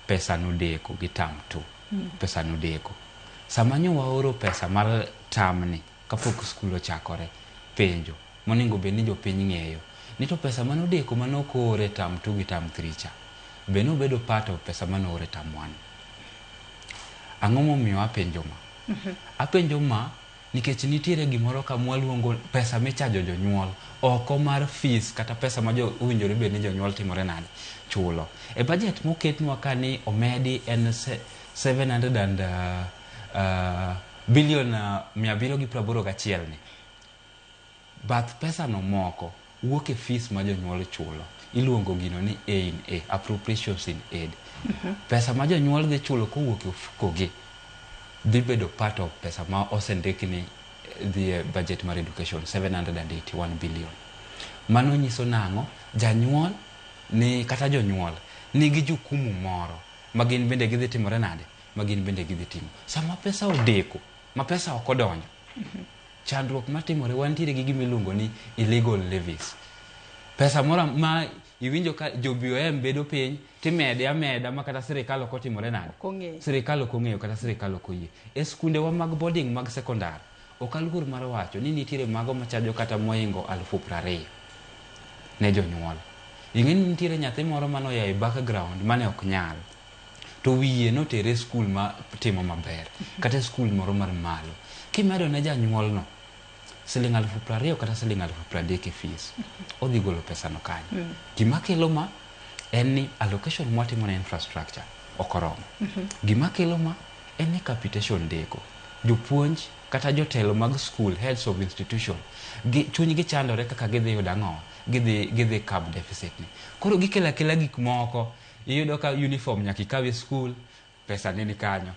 pesa nodeko gi term 2. Pesa nodeko. Sama nyo waoro pesa mar term ni kapok skul ochakore, penjo monego bed ni jopiny ng'eyo ni to pesa manodeko manok oor e term 2 gi term 3 cha be nobedo part of pesa manoor e term 1. Ang'o momiyo apenjo ma? Apenjo ma nikech nitiere gimoro ka mwaluongo pesa michajo jonyuol oko mar fees kata pesa ma jo owinjore bed ni jonyuol timore nade chulo. E budget moketnwa ka ni omedi en 700 and billion 781 ni. Bath pesa no moko wuok e fees ma jonyuol chulo. Iluongo gino ni A in A, appropriations in aid. Pesa ma jonyuol dhi chulo kowuok e ofuko gi dhi bedo part of pesa ma osendik ni dhi e budget mar education 781 billion. Mano nyiso nang'o? Janyuol ni kata jonyuol nigi jukumu moro ma gin bende gidhi timore nade? Ma gin bende gidhi timo. Sama pesa odeko, ma pesa ok odonjo, chandruok matimore wantiere gi gima iluongo ni illegal levies. Pesa moro ma iwinjo ka jo BOM bedo piny timede ameda ma kata sirikal ok otimore nade? Ok ong'eyo. Sirikal ok ong'eyo kata sirikal ok oyie. E skundewa mag boarding mag sekondar, ok aluor mar wacho ni nitiere mago machajo kata mohingo 20,000 ne jonyuol. Ing'e ni nitiere nyathi moro manoya e background mane ok nyal. To wiye notere e skul ma timo maber, kata e skul moro mar malo. Kimedo ne janyuol no siling 20,000 kata siling 30,000 e fees, odhi golo pesa no kanyo. Gima kelo ma en ni allocation mwatimo ne infrastructure ok oromo. Gima kelo ma en ni capitation deko. Jopuonj kata jotelo mag school, heads of institution, gi, chunygi chandore kaka gidhi yudo ang'o? Gidhi curb deficit ni. Koro gikelo akela gik moko, iyudo ka uniform nyaka ikaw e school, pesa ne ni kanyo.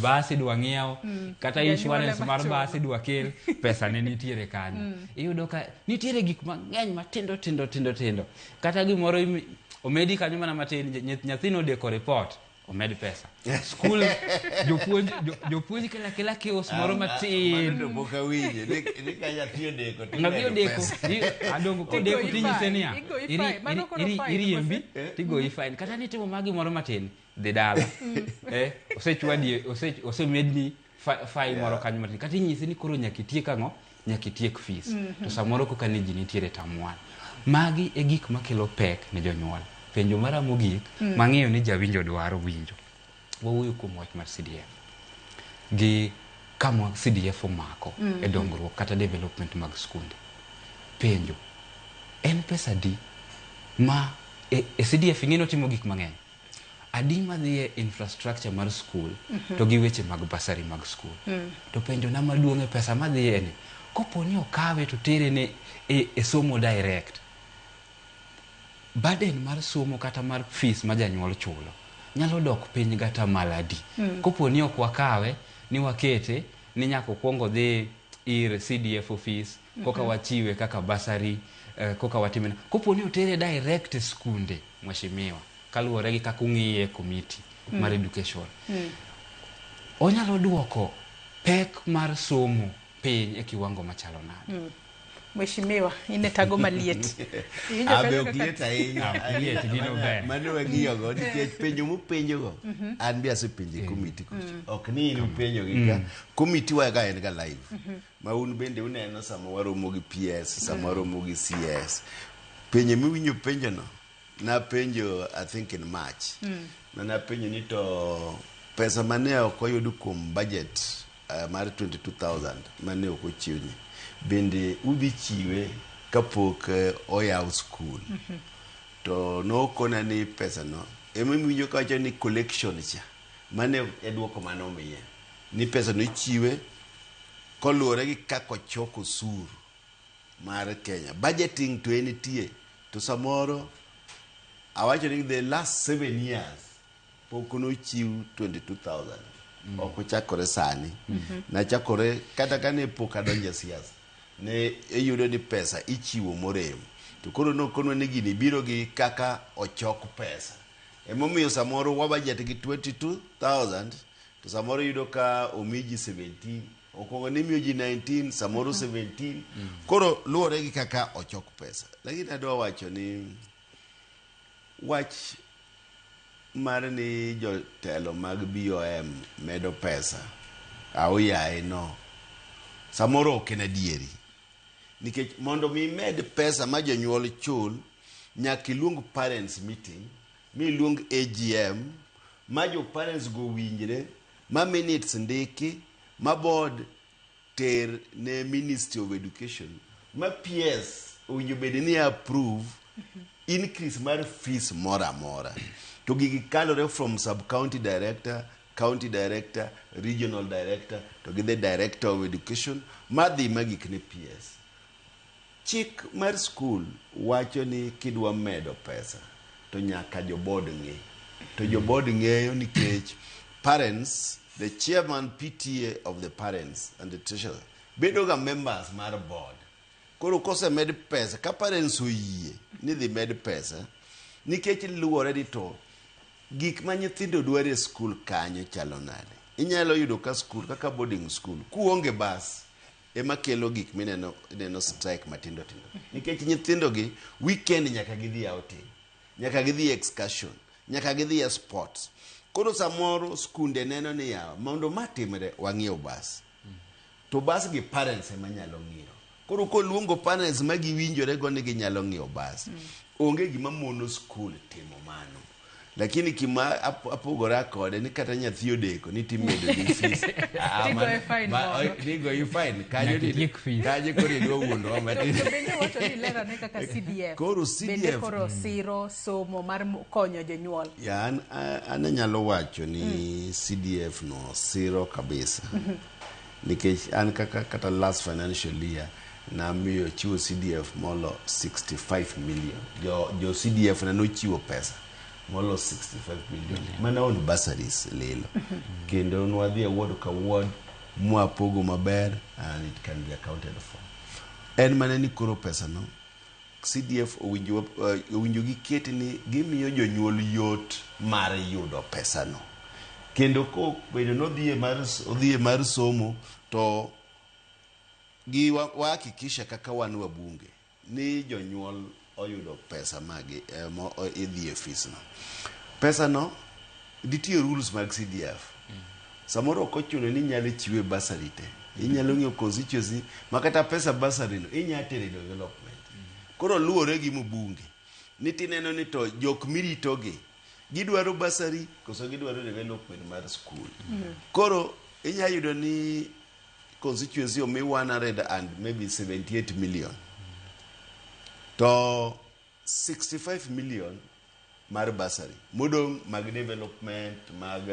Bas idwa ng'iew, kata Janyuol insurance ema mar chulo. bas idwa kel, pesa ne nitiere kanyo. Iyudo ka nitiere gik mang'eny matindo tindo tindo tindo. Kata gimoro omedi kanyo mana matin, nyathi nodeko report, omed pesa. School, jopuonj kela kela chaos moro matin. Mano to pok awinjo. Ni ka nyathi odeko to Nyathi imedo odeko, pesa. adongo kodeko Tigoyi tinyise fine, niya, igoyi fine. Mano koro fine, iriembi, kose? tigoyi fine. Kata nitimo magi moro matin, dhi dala. Osechwadi, osemedni fine moro kanyo matin. Kata inyisi ni koro nyaka itiek ang'o? Nyaka itiek fees. To samoro koka ni ji nitiere term 1. Magi e gik makelo pek ne jonyuol. Penjo mara mogik, mang'eyo ni jawinjo dwaro winjo. Wawuoyo kuom wach mar CDF. Gi kama CDF omako e dongruok kata development mag skunde. Penjo, en pesa di ma e CDF ing'e notimo gik mang'eny. Adi madhi e infrastructure mar school to gi weche mag bursary mag school. To penjo na maduong' e pesa madhi e ni, kopo ni okawe to tere ne e somo direct, burden mar somo kata mar fees ma janyuol chulo nyalo dok piny kata maladi. Kopo ni ok wakawe ni wakete ni nyaka okwongo dhi ir CDF office koka wachiwe kaka bursary, koka watime. Kopo ni otere direct e skunde, mheshimiwa, kaluwore gi kaka ung'iye e committee mar education, onyalo duoko pek mar somo piny e kiwango machalo nade? Mheshimiwa, in e tago maliet. Iwinjo Abe kanyo ok kaka- liet ahinya. Ah, ok liet, gino ber. Mano wang'iyogo nikech penjo mupenjogo an be asepenjo e committee kucho. Ok ni in upenjo gi ka. Committee wa ga en ga live. Ma un bende uneno sama waromo gi PS, sama waromo gi CS. Penjo miwinjo penjo no, napenjo I think in March. Na napenjo ni to pesa mane ok oyud kuom budget mar 22,000 mane ok ochiwni, bende udhi chiwe kapok oyaw skul? To nokona ni pesa no ema iwinjo kawacho ni collection cha mane e duoko mane omiye ni pesa no ichiwe koluwore gi kaka ochok osuru mar Kenya. Budgeting to en tie to samoro awacho ni the last 7 years pok nochiw 22,000. Ok ochakore sani. Nachakore kata kane pok adonjo e siasa. Ne iyudo ni pesa ichiwo morem. To koro nokonwa ni gini biro gi kaka ochok pesa. Emomiyo samoro wa budget gi 22,000 to samoro iyudo ka omi ji 17. Okwongo ni imiyo ji 19, samoro 17. Koro luwore gi kaka ochok pesa. Lakini adwa wacho ni Wach mar ni jotelo mag BOM medo pesa aoyaye no samoro ok en adieri nikech mondo mi imed pesa ma jonyuol chul nyaka iluong parents meeting miluong AGM ma jo parents go winjre ma minutes ndiki ma board ter ne Ministry of Education ma PS owinjo bed ni approve increase mar fees moro amora to gigi kalore from sub county director, county director, regional director to gi the director of education madhi magik ne PS. Chik mar school wacho ni kidwa medo pesa to nyaka jo board ng'e. To jo board ng'eyo nikech parents, the chairman PTA of the parents and the treasurer bedo ga members mar board. Koro kosemed pesa, ka parents oyie ni dhi med pesa, nikech luwore ni to gik ma nyithindo dwaro e skul kanyo chalo nade. Inyalo yudo ka skul kaka boarding school, kuonge bas ema kelo gik mineno ineno strike matindo tindo. Nikech nyithindo gi weekend nyaka gidhi outing, nyaka gidhi excursion, nyaka gidhi e sports. Koro samoro skunde neno ni yawa mondo ma timre wang'iew bas. To bas gi parents ema nyalo ng'iewo. Koro koluongo parents ma giwinjore go ni ginyalo ng'iewo bas. Onge gima mono skul timo mano. Lakini gima apogora kode ni kata nyathi odeko ni timedo gi fees. Tigoye fine moro. Tigoyi fine. Kanyo Nyaka itiek fees. Kanyo koro idwa wuondowa matin. To bende wacho ni lerane kaka CDF. Koro Bende CDF koro siro somo mar konyo jonyuol. Ya, an anyalo wacho ni CDF no siro kabisa. Nikech an kaka kata last financial year namiyo chiwo CDF molo 65 million. Jo CDF na nochiwo pesa molo 65 million. Mana on bursaries lilo. Kendo nwadhi e ward ka ward mwapogo maber and it can be accounted for. En mana ni koro pesa no CDF owinjo giket ni gimiyo jonyuol yot mar yudo pesano. Kendo kobedo ni odhi e mar somo to gi wahakikisha kaka wan wabunge ni jonyuol oyudo pesa magi idhi e fees no. Pesa no nitie rules mag CDF. Samoro ok ochuno ni inyalo chiwe bursary te. Inyalo ng'iyo constituency ma kata pesa bursary no inyalo tero e development. Koro luwore gi mbunge. Ni tineno ni to jok miritogi gidwaro bursary koso gidwaro development mar school. Koro inyalo yudo ni constituency omi 100 and maybe 78 million. To 65 million mar bursary. Modong' mag development, mag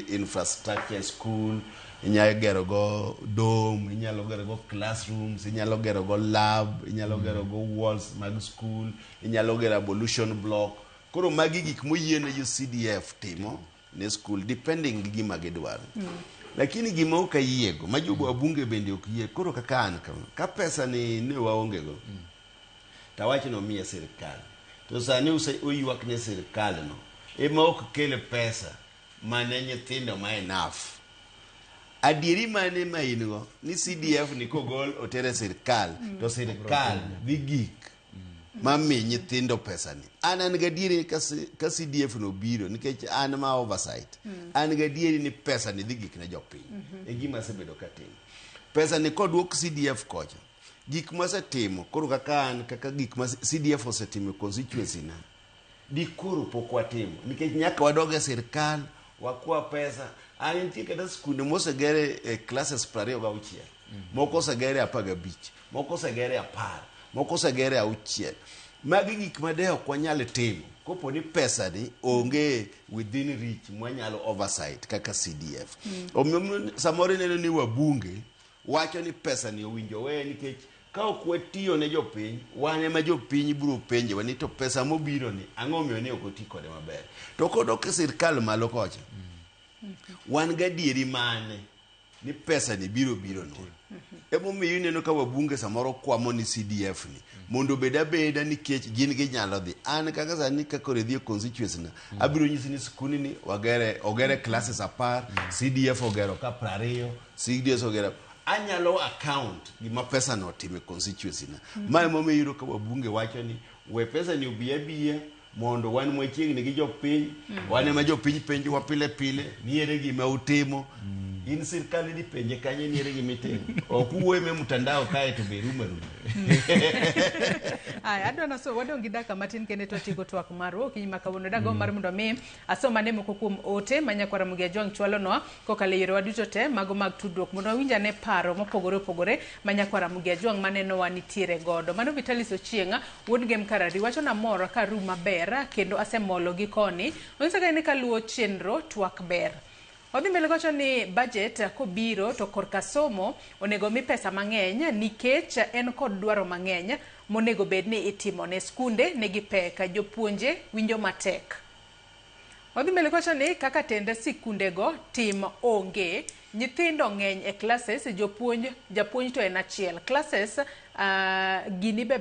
infrastructure school, inyalo gero go dome, inyalo gero go classrooms, inyalo gero go lab, inyalo gero go walls mag school, inyalo gero ablution block. Koro magi gik moyiene jo CDF timo ne school depending gi gima gidwaro. Lakini gima ok ayiego, ma jo wabunge bende ok yie, koro kaka an kama, ka pesa ni ne waonge go, tawach ni omiye sirikal. To sani oywak ne sirikal no, ema ok kel pesa mane nyithindo ma enough. Adieri mane ma in go ni CDF ni kogol otere sirikal, to sirikal dhi gik mami nyithindo pesa ni. An gadieri ka CDF no biro nikech an ma oversight. An gadieri ni pesa ni dhi gik ne jopiny. E gima asebedo katimo. Pesa ni koduok CDF kocha. Gik masetimo koro kaka an kaka gik ma CDF osetimo e constituency na dikoro pok watimo nikech nyaka wadog e sirikal wakwa pesa. An nitie kata skunde mosegere e classes 26 moko osegere 15, moko osegere 10, moko osegere 6. Magi gik ma de ok wanyal timo kopo ni pesa ni onge within reach mwanyalo oversight kaka CDF. Omiyo samoro ineno ni wabunge wacho ni pesa ni owinjo weye nikech ka ok watiyo ne jopiny, wan ema jopiny biro penjowa ni to pesa mobiro ni ang'o omiyo ni ok oti kode maber. To kodok e sirikal malo kocha, wan gadieri mane ni pesa ni biro biro nwa. Emomiyo ineno ka wabunge samoro kwamo ni CDF ni mondo obed abeda nikech gin ginyalo dhi. An kaka sani ka koro idhi e constituency na, abiro nyisi ni skundni ni wagere ogere classes 10, CDF ogero ka 20, CDF ogero anyalo account gima pesa no otimo e constituency na. Ma emomiyo iyudo ka wabunge wacho ni we pesa ni obi abiya Mondo wan machiegni gi jopiny, wan ema jopiny penjowa pile pile ni ere gima utimo. In sirkal idhi penje kanye ni ere gima itimo. Ok uwuoyo e mtandao kae to be rumo aruma. Aya, adwa naso wadong' gi dakika matin kende to watieko twak marwa okinyi ma kawuono. Dagombo mar mondo mi asom ane moko kuom ote ma nyakwar Ramogi Ajwang' chwalonwa kokalo e yorewa duto te mago mag tudruok mondo wawinj ane paro mopogore opogore ma nyakwar Ramogi Ajwang' manenowa nitiere godo. Mano Vitalis Ochieng' wuod Gem Karari wacho namor ka ru maber kendo asemolo gi koni. Onyisa ka en kaluwo chenro twak ber. Odhi mbele kowacho ni budget kobiro to korka somo onego mi pesa mang'eny nikech en kod dwaro mang'eny monego bed ni itimo ne skunde nigi pek, jopuonje winjo matek. Odhi mbele kowacho ni kaka tend sikundego tim onge, nyithindo ng'eny e classes, jopuonj japuonj to en achiel. Classes gini be,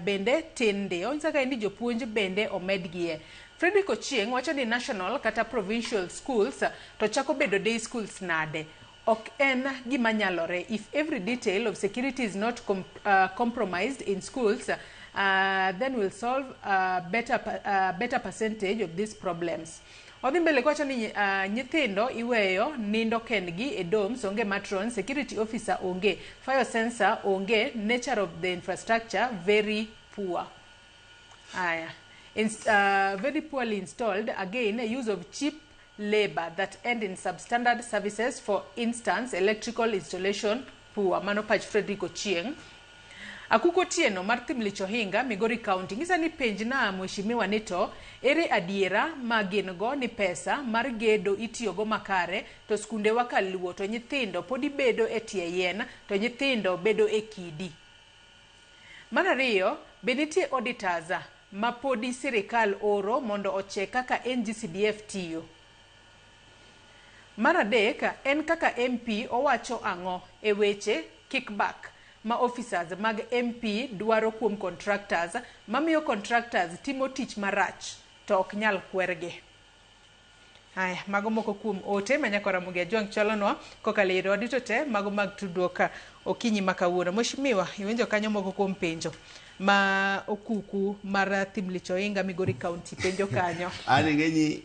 bende tin ndi. Onyiso ka en ni jopuonj bende omedgie. Frederick Ochieng' wacho ni national kata provincial schools to chako bedo day schools nade? Ok en gima nyalore. If every detail of security is not compromised in schools, then we'll solve a better percentage of these problems. Odhi mbele kowacho ni nyithindo iweyo nindo kendgi e dorms, onge matron, security officer onge, fire sensor onge, nature of the infrastructure very poor. Aya. Very poorly installed. Again, use of cheap labor that end in substandard services, for instance, electrical installation poor. Mano pach Frederick Ochieng'. Akuko Tieno mar Thimlich Ohinga, Migori County, ng'isa ni penj na mheshimiwa ni to ere adiera ma gin go ni pesa mar gedo itiyogo makare to skundewa kaluo to nyithindo podi bedo e tie yien to nyithindo bedo e kidi. Mar ariyo, be nitie auditors ma podi sirikal oro mondo ochek kaka NGCDF tiyo? Mar adek, en kaka MP owacho ang'o e weche kickback ma officers mag MP dwaro kuom contractors mamiyo contractors timo tich marach to ok nyal kwergi. Aya, mago moko kuom ote ma nyaka Ramogi Ajwang' chwalonwa kokalo e yorewa duto te mago mag tudruok okinyi ma kawuono. Mheshimiwa, iwinjo kanyo moko kuom penjo ma okuku mar Thimlich Ohinga Migori County penjo kanyo. An ing'e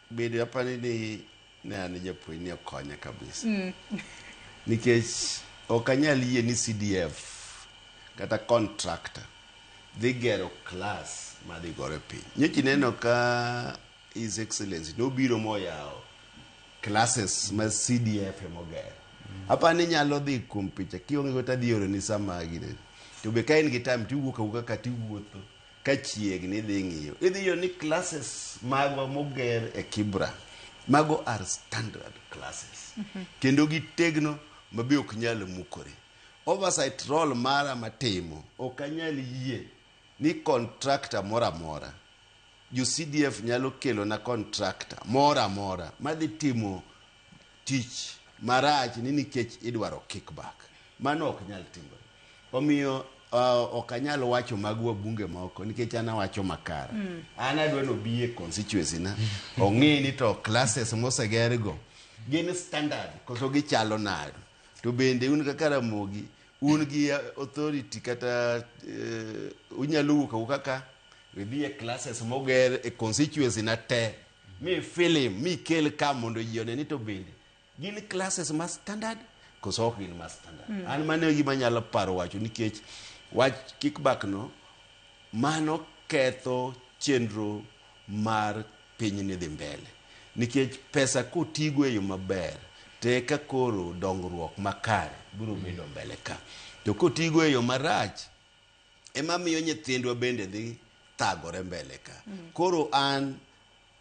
bedo apani ni ne an japuonj ni okonya kabisa. Nikech ok anyal yie ni CDF kata contractor dhi gero class madhi gore piny. Nyocha ineno ka His Excellency nobiro moyawo classes ma CDF emogero. Apani inyalo dhi kuom picha kionge go tadhi oroni sama gine. To be ka in gi time tiwuok awuoka kata iwuotho ka chiegni idhi ng'iyo. Idhi yudo ni classes magwa moger e Kibra mago are standard classes. Kendo gitegno ma be ok nyal mukore. Oversight role mara matimo ok anyal yie ni contractor moro amora jo CDF nyalo kelona contractor moro amora madhi timo tich marach ni nikech idwaro kickback. Mano ok nyal timore. Omiyo ok anyal wacho mag wabunge moko nikech an awacho makara. An adwa ni obi e constituency na ong'i ni to classes moseger go gin standard koso gichalo nade. To bende un kaka Ramogi un gi authority kata unyalo wuok awuoka ka idhi e classes moger e constituency na te mi film mi kel ka mondo ji one ni to bende gin classes ma standard koso ok gin ma standard. An mano e gima anyalo paro wacho nikech wach kickback no mano ketho chenro mar piny ni dhi mbele. Nikech pesa kotigo e yo maber to eka koro dongruok makare biro bedo mbele ka. To kotigo e yo marach ema miyo nyithindwa bende dhi thagore mbele ka. Koro an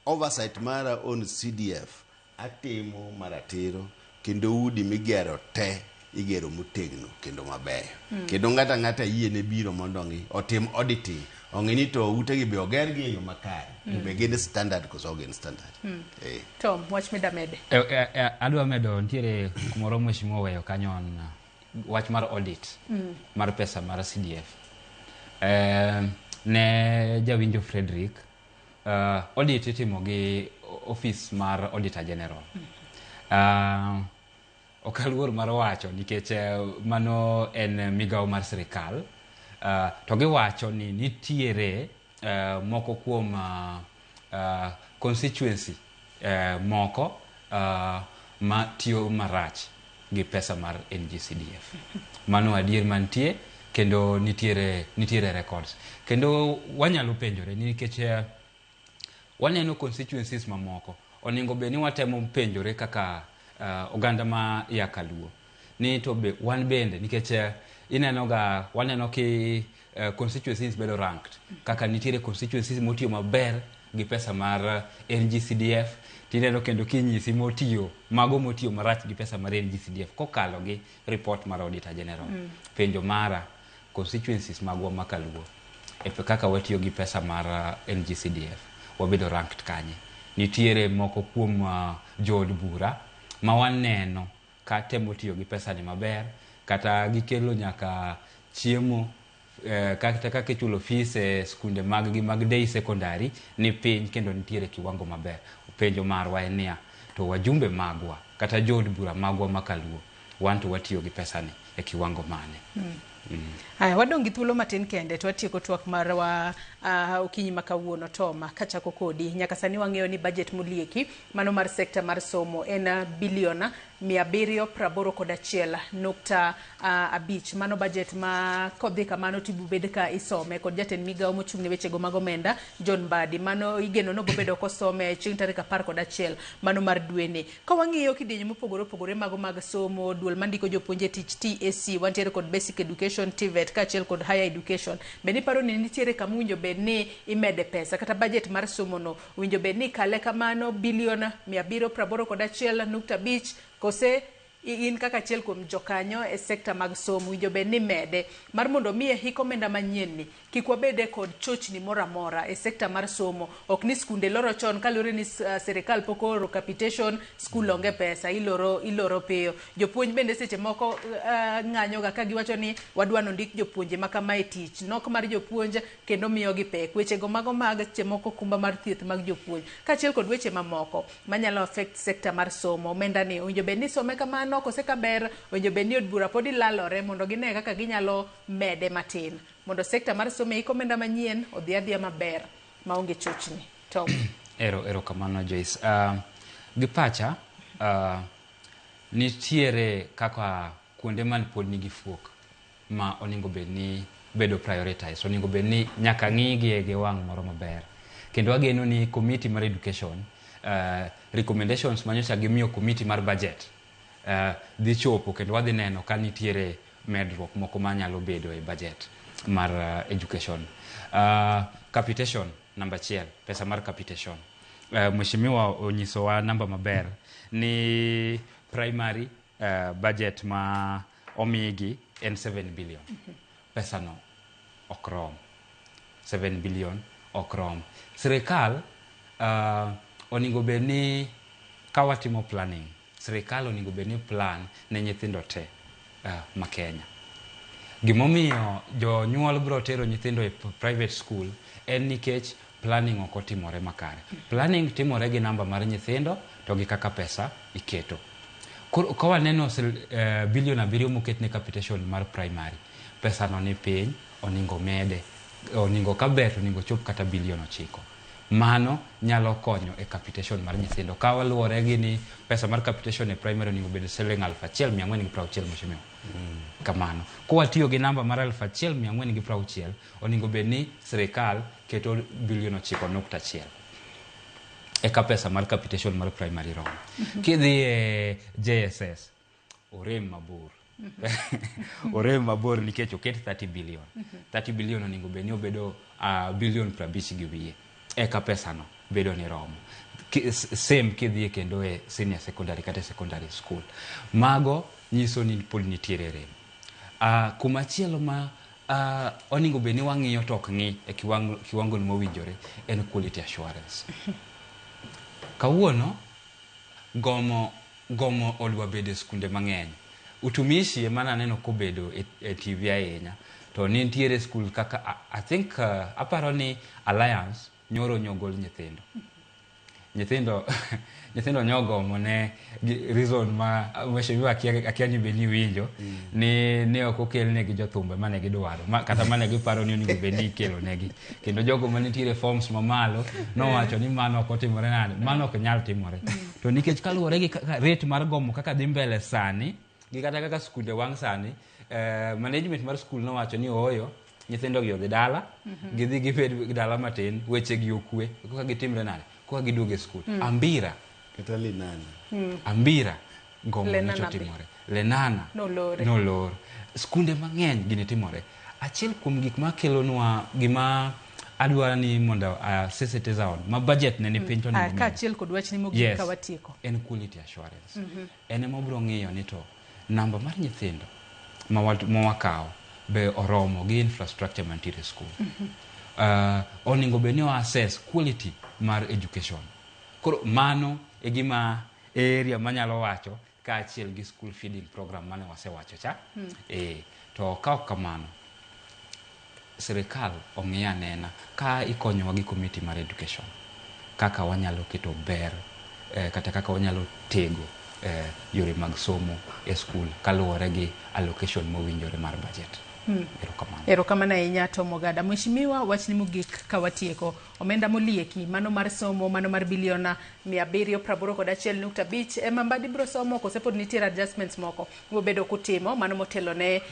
oversight mara on CDF atimo maratiro kendo udi migero te igero motegno kendo mabeyo. Kendo ng'ato ang'ata yiene biro mondo ong'i otim auditing ong'i ni to utegi be oger gi e yo makare to be gin standard koso ok gin standard. Tom, wach mida mede. Adwa medo nitiere kumoro mheshimiwa oweyo kanyo on wach mar audit mar pesa mar CDF. Ne jawinjo Frederick, audit itimo gi office mar Auditor General. Ok aluor mar wacho nikech mano en migawo mar sirikal. To giwacho ni nitiere moko kuom constituency moko ma tiyo marach gi pesa mar NGCDF. Mano adier mantie kendo nitiere records. Kendo wanyalo penjore nikech waneno constituencies mamoko onego bed ni watemo penjore kaka oganda ma ya Kaluo ni to be wan bende nikech ineno ga waneno ki constituencies bedo ranked kaka nitiere constituencies motiyo maber gi pesa mar NGCDF, tineno kendo kinyisi motiyo mago motiyo marach gi pesa mar NGCDF kokalo gi report mar Auditor General. Penjo mara, constituencies magwa ma Kaluo e kaka watiyo gi pesa mar NGCDF wabedo ranked kanye? Nitiere moko kuom jood bura ma waneno ka temo tiyo gi pesa ni maber, kata gikelo nyaka chiemo, kata kaka ichulo fees e skunde mag gi mag day secondary ni piny kendo nitiere kiwango maber. Penjo marwa en niya, to wajumbe magwa kata jood bura magwa ma Kaluo wan to watiyo gi pesa ni e kiwango mane? Aya, wadong' gi thuolo matin kende to watieko twak marwa okinyi ma kawuono. Toma, kachako kodi, nyaka sani wang'eyo ni budget molieki mano mar sekta mar somo en bilion 781.5. Mano budget ma kodhi kamano tibobed ka isome kod jatend migawo mochung' ne wechego mag omenda John Mbadi. Mano igeno ni obobedo kosome chieng' tarik 11 mano mar dweni. Ka wang'iyo kidienje mopogore opogore mago mag somo, duol mandiko jopuonj e tich TSC, wantiere kod basic education, TVET kaachiel kod higher education, bende iparo ni nitiere kama owinjo bed ni imede pesa kata budget mar somo no owinjo bed ni kale kamano bilion 781.5, kose in kaka achiel kuom jokanyo e sekta mag somo owinjo bed ni mede mar mondo mi e hik omenda manyien ni kik wabede kod chochni moro amora e sekta mar somo? Ok ni skunde loro chon kaluwore ni sirikal pok ooro capitation, skul onge pesa, iloro iloro piyo. Jopuonj bende seche moko ng'anyo ga ka giwacho ni wadwa nondik jopuonje ma kama e tich. Nok mar jopuonj kendo miyogi pek wechego mago mag seche moko kumba mar thieth mag jopuonj kaachiel kod weche mamoko manyalo affect sekta mar somo. Omenda ni owinjo bed ni some kamano kose kaber owinjo bed ni od bura pod ilalore mondo gine kaka ginyalo mede matin mondo sekta mar somo e hik omenda manyien odhi adhiya maber maonge chochni? Tom. Erokamano Joyce. Gi pacha nitiere kaka kuonde man pod nigi fuok ma onego bed ni bedo prioritized, onego bed ni nyaka ng'i gi wang' moro maber. Kendo ageno ni committee mar education recommendations manyocha gimiyo committee mar budget dhi chopo kendo wadhi neno ka nitiere medruok moko manyalo bedo e budget mar education. Capitation namba achiel, pesa mar capitation. Mheshimiwa onyisowa namba maber ni primary budget ma omigi en 7 billion. Pesa no ok rom. 7 billion ok rom. Sirikal onego bed ni ka watimo planning, sirikal onego bed ni plan ne nyithindo te ma Kenya. Gimomiyo jonyuol biro tero nyithindo e private school en nikech planning ok otimore makare. Planning timore gi namba mar nyithindo to gi kaka pesa iketo. Koro ka waneno bilion 7 moket ne capitation mar primary, pesa no ni piny, oningo mede, oningo kaber to oningo chop kata bilion 9. Mano nyalo konyo e capitation mar nyithindo. Ka waluwore gi ni pesa mar capitation e primary oningo bed siling 1460, mheshimiwa. Kamano. Kowatiyo gi namba mar 1460, oningo bed ni sirikal keto bilion 9.1. Eka pesa mar capitation mar primary romo. Kidhi e JSS, orem mabor. Orem mabor nikech oket 30 billion. 30 billion oningo bed ni obedo bilion 50 gi wiye. Eka pesa no bedo ni romo. Same kidhi kendo e senior secondary kata secondary school. Mago nyiso ni pod nitiere rem. Kumachielo ma oningo bed ni wang'iyo to ok ng'i e kiwango mowinjore en quality assurance. Kawuono gomo odwa bedo e skunde mang'eny. Utumishi ema naneno kobedo e TV ahinya. To nitiere skul kaka I think aparo ni Alliance nyoro nyogol nyithindo. Nyithindo nyithindo nyogomo ne reason ma mheshimiwa akia ni be niwinjo ni ne ok okelnegi jothumbe mane gidwaro ma, kata mane giparo ni onego bed ni ikelo negi kendo jogo manitiere forms mamalo nowacho ni mano ok otimore nade mano ok nyal timore to nikech kaluwore gi kaka rate mar gomo kaka dhi mbele sani gi kata kaka skunde wang' sani management mar skul nowacho ni ooyo nyithindo gi odhi dala gidhi gibed dala matin weche gi okwe koka gitimre nade koka giduogo e skul ambira Kata Lenana. Ambira gomo Lenana nyocha be. otimore Lenana Nolore. nolor skunde mang'eny gini timore achiel kuom gik makelonwa gima adwaro ni mondo sensitize on ma budget ne ni piny to onego Kaachiel kod wachni mogik Yes. ka watieko. En quality assurance. En ema obiro ng'iyo ni to namba mar nyithindo ma wakawo be oromo gi infrastructure mantiere e skul. Onego bed ni o assess quality mar education. Koro mano e gima e area manyalo wacho kaachiel gi school feeding program mane wasewacho cha. To ka ok kamano, sirikal ong'i anena ka ikonyowa gi committee mar education kaka wanyalo keto ber kata kaka wanyalo tego yore mag somo e skul kaluwore gi allocation mowinjore mar budget. Erokamano. Erokamano ahinya Tom Ogada. Mheshimiwa, wachni mogik ka watieko. Omenda molieki, mano mar somo, mano mar bilion 781.5 ema Mbadi biro somo kose pod nitiere adjustments moko mobedo kutimo mano motelo ne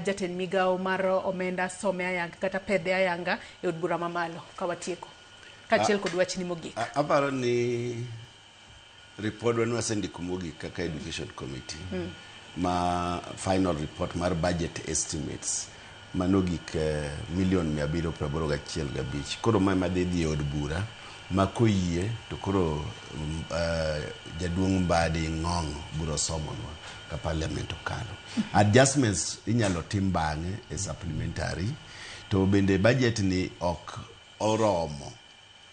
jatend migawo mar omenda some ayanga kata pedhe ayanga e od bura mamalo ka watieko. Kaachiel kod wachni mogik. Aparo ni ripodwa ne wasendiko mogik kaka education committee ma final report mar budget estimates mano gik milion 781.5. Koro ma ema dhi e od bura ma koyie to koro jaduong' Mbadi Ng'ong'o biro somonwa ka parliament okalo. Adjustments inyalo tim bang'e e supplementary to bende budget ni ok oromo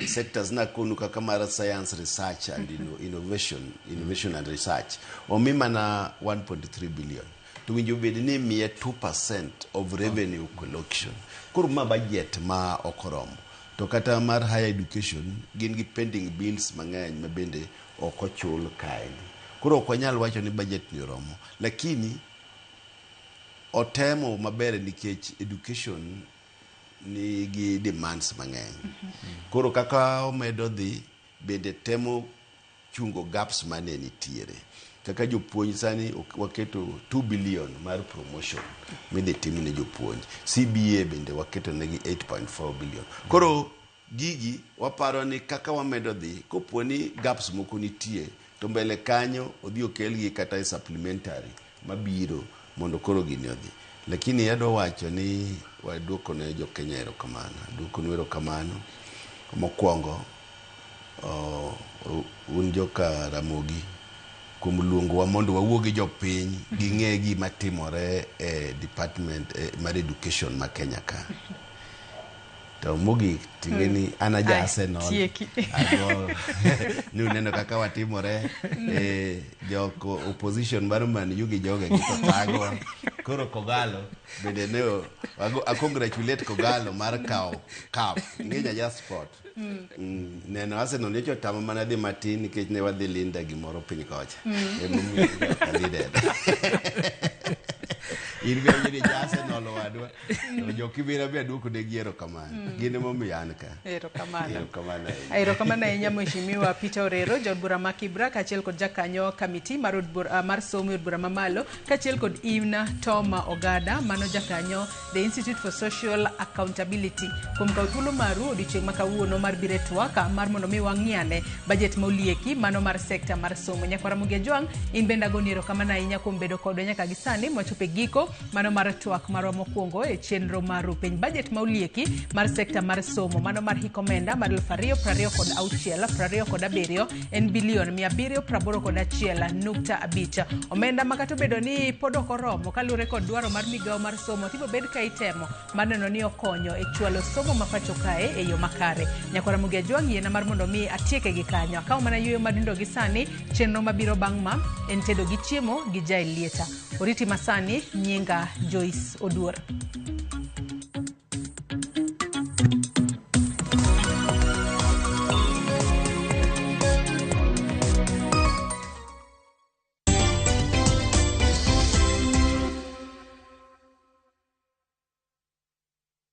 sectors nakonu kaka mar science research and innovation and research omi mana 1.3 billion to winjo bed ni miye 2% of revenue collection. Koro ma budget ma ok oromo to kata mar higher education gin gi pending bills mang'eny ma bende ok ochul kaendi. Koro ok wanyal wacho ni budget ni oromo, lakini otemo maber nikech education nigi demands mang'eny. Koro kaka omedo dhi bende temo chungo gaps mane nitiere. Kaka jopuonj sani waketo 2 billion mar promotion midhi tim ne jopuonj. CBA bende waketo negi 8.4 billion. Koro gigi waparo ni kaka wamedo dhi kopo ni gaps moko nitie to mbele kanyo odhi okelgi kata e supplementary mabiro mondo koro gini odhi. Lakini adwa wacho ni waduoko ne jo Kenya erokamano. Aduokonu erokamano mokwongo un joka Ramogi kuom luongowa mondo wawuo gi jopiny ging'e gima timore e department mar education ma Kenya ka. To mogik ting'e ni an aja Arsenal. Ago ni uneno kaka watimore jok opposition mar Man U gi joge gi to thagowa. Koro Kogalo bende ne a congratulate Kogalo mar kawo cup. Ing'e ja sport. Neno Arsenal nyocha otama mana dhi matin nikech ne wadhi Linda gimoro piny kocha. Emomiyo ok adhi neno. In be awinjo ni ja Arsenal owadwa. To jo Kibera be aduoko negi erokamano. Gin emomiyo an ka. Erokamano. Erokamano ahinya. Erokamano ahinya Mheshimiwa Peter Orero, jaod bura ma Kibra, kaachiel kod jakanyo kamiti mar od bura, mar somo e od bura mamalo, kaachiel kod Imna Tom Ogada, mano jakanyo The Institute for Social Accountability. Kuom kawo thuolo maru odiochieng' ma kawuono mar biro e twak mar mondo mi wang'iane budget ma olieki mano mar sekta mar somo. Nyakwara Ramogi Ajwang', in bende agoni erokamano ahinya kuom bedo kodwa nyaka gi sani mwachopo e giko mano mar twak marwa mokwongo e chenro mar Rupiny. Budget ma olieki mar sekta mar somo mano mar hik omenda mar 2026 27 en bilion 781.5. Omenda ma kata obedo ni pod ok oromo kaluwore kod dwaro mar migawo mar somo, tibiro bed ka itemo mar neno ni okonyo e chwalo somo ma pacho kae e yo makare. Nyakwara Ramogi Ajwang', yiena mar mondo mi atieke gi kanyo. Akawo mana yueyo madindo gi sani, chenro mabiro bang' ma en tedo gi chiemo gi Jael Lieta. Oriti masani, nyinga Joyce Oduor.